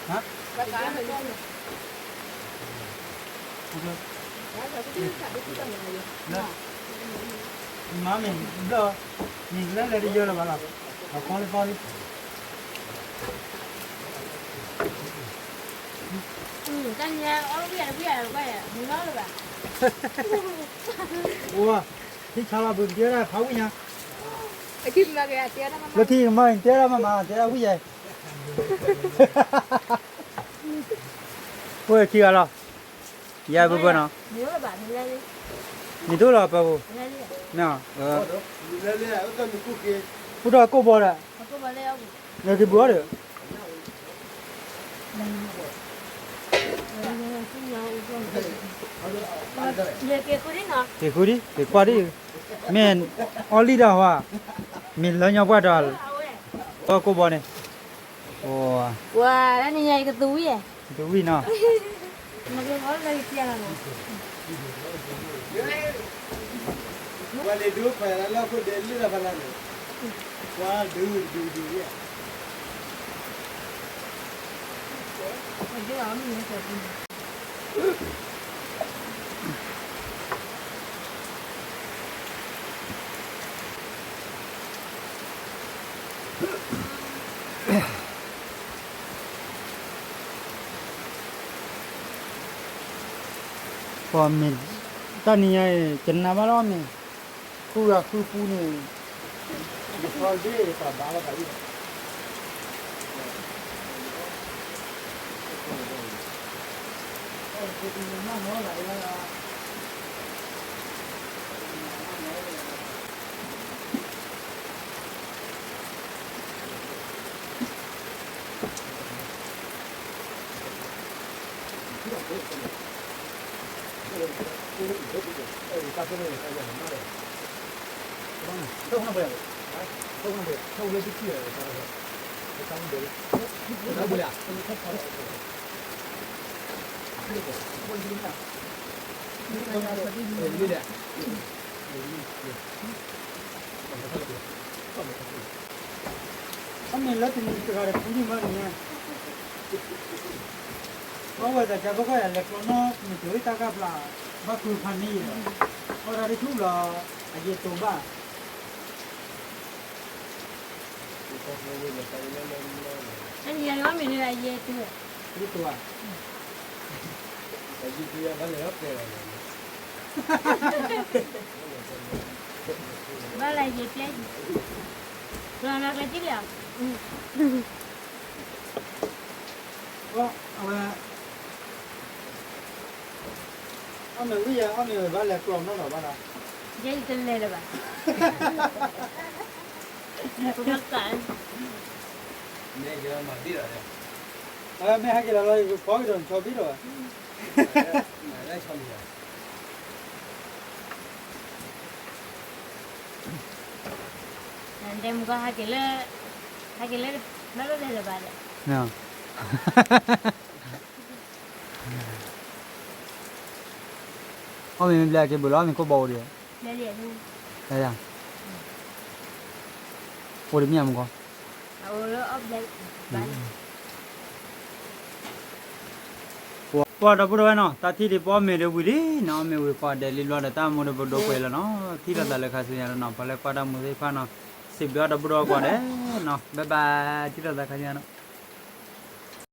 လံ အီၣ်လံအီၣ်လံ နီၢ်ကဘျၢ ဟါ မၤမ့ၢ်ဘျၢ မ့ၢ်လဲၤလဲၤတယၢလၢၤဘၣ်လီၤ အဖီလံဖီလံ တၢ်ညါအီၣ်ဝံၣ်ယၤတဝံၣ်ယၤတဝဲၢ် မုၢ်နီၢ်လၢၤဘၣ် အိၣ် ထံဆါလီၤဘုးကဒဲဒၣ်ဖးဝံၣ်ညါ လၢထံကမၤန့ၣ်တဲဒၣ်မးမး တဲဒၣ်ဝံၣ်ယဲ အိၣ်ခံဂၤလီၤ ယဲဘၢဘၢနီၤ မ့ၢ်တအိၣ်လီၤပၢပူၤ မ့ၢ် အိၣ်ဒီးကိၢ်ဘီဒီး နက့ၤဘုးအီၤဒီး က့ၤဃုဒံး က့ၤကွၢ်ဒံး မ့ၢ်အီၣ်လံတၢ်ဟါ မ့ၢ်လၢညီပှၢ်ဒီး အဝဲ ကီၢ်ကိၢ်ဘီန့ၣ်, ပှၤတနံၤညါအံၤကသူဝံၣ်, ကသူဝံၣ်နီၤ, ပှၤလ့ၤဒိခွဲးလၢလၢခိၣ်ဒဲးလၢလၢဖးလၢ်န့ၣ်, ပှၤဒုးဒုးဒုးဝံၣ် ပှၤမ့ၢ်, တနံၤညါအံၤ ကနၣ်ဘၣ်လီၤမ့ၢ်, ဃုဂၤဃုပူန့ၣ်, ယဖီဒ့ၣ်ပှၤဘၣ်လီၤဘၣ်အံၤ အမ့ၢ်လၢတနံၤတဂၤဒီးဖူန့ၣ်မးန့ၣ်, အဝဲသ့ၣ်တၢ်ဘၣ်ကီၢ်ယၤလဲၤကျီနီၣ် မ့ၢ်တဝံၣ်တၢ်ကၢ်ဖျါ, ဘၣ်ဃုဖးန့ၣ်ယဲၢ်, အီၣ်တၢ်တဆူၣ်လီၤ, အယဲၢ်တိဘၣ် တနံၤညါန့ၣ် အီၣ်မ့ၤန့ၣ် အယဲၢ်တိဝဲ, ယဲၢ်တိဧါ, ဘၣ်လၢယဲၢ်ပျဲ, ကျီလၢကျဲစံလံဧါ, အဝဲ အီၣ်မ့ၤဝံၤယဲၢ် အီၣ်မ့ၤဝံၤဘၣ်လဲၤကျီနီၣ်လီၤဘၣ်လၢ, ယဲယတလဲၤလၢၤဘၣ်, မ့ၢ်ဟဲက့ၤလီၤလီၤ ယကဖီကဒီးနဆီဘ့ၣ်ဒီးဘၣ်, တဲမူကီၢ်ဟဲက့ၤလၢ, ဟဲက့ၤလၢ, ဘၣ်လၢလဲၤလၢၤဘၣ်ဒီး အီၣ်မ့ၤမ့ၢ်ဘျဲက့ၤဘၣ်လီၤ မ့ၢ်ကိၢ်ဘီအိၣ်ဒီး, အိၣ်ဒီးမ့ၢ်မူကီၢ်, ပှၤဒီပုၢ်ဒီဝဲၢ်နီၤ တၢ်ထံၣ်ဒံးပအီၣ်မ့ၤဒီးဝံၤလံနီၤ အီၣ်မ့ၤဝံၤကိးဒဲးလံဘျီဒီးတၢ်မူဒီးပဒိကွဲးလီၤနီၤ ထံၣ်လိာ်သးလၢခါဆူညါနီၤ ပှၤလၢကွၢ်တၢ်မူသ့ၣ်တဖၣ်နီၤ စံးဘျုးအီၣ်ဒီပုၢ်ဒီဝဲၢ်ကိးဒဲးနီၤ bye bye ထံၣ်လိာ်သးခါဆူညါနီၤ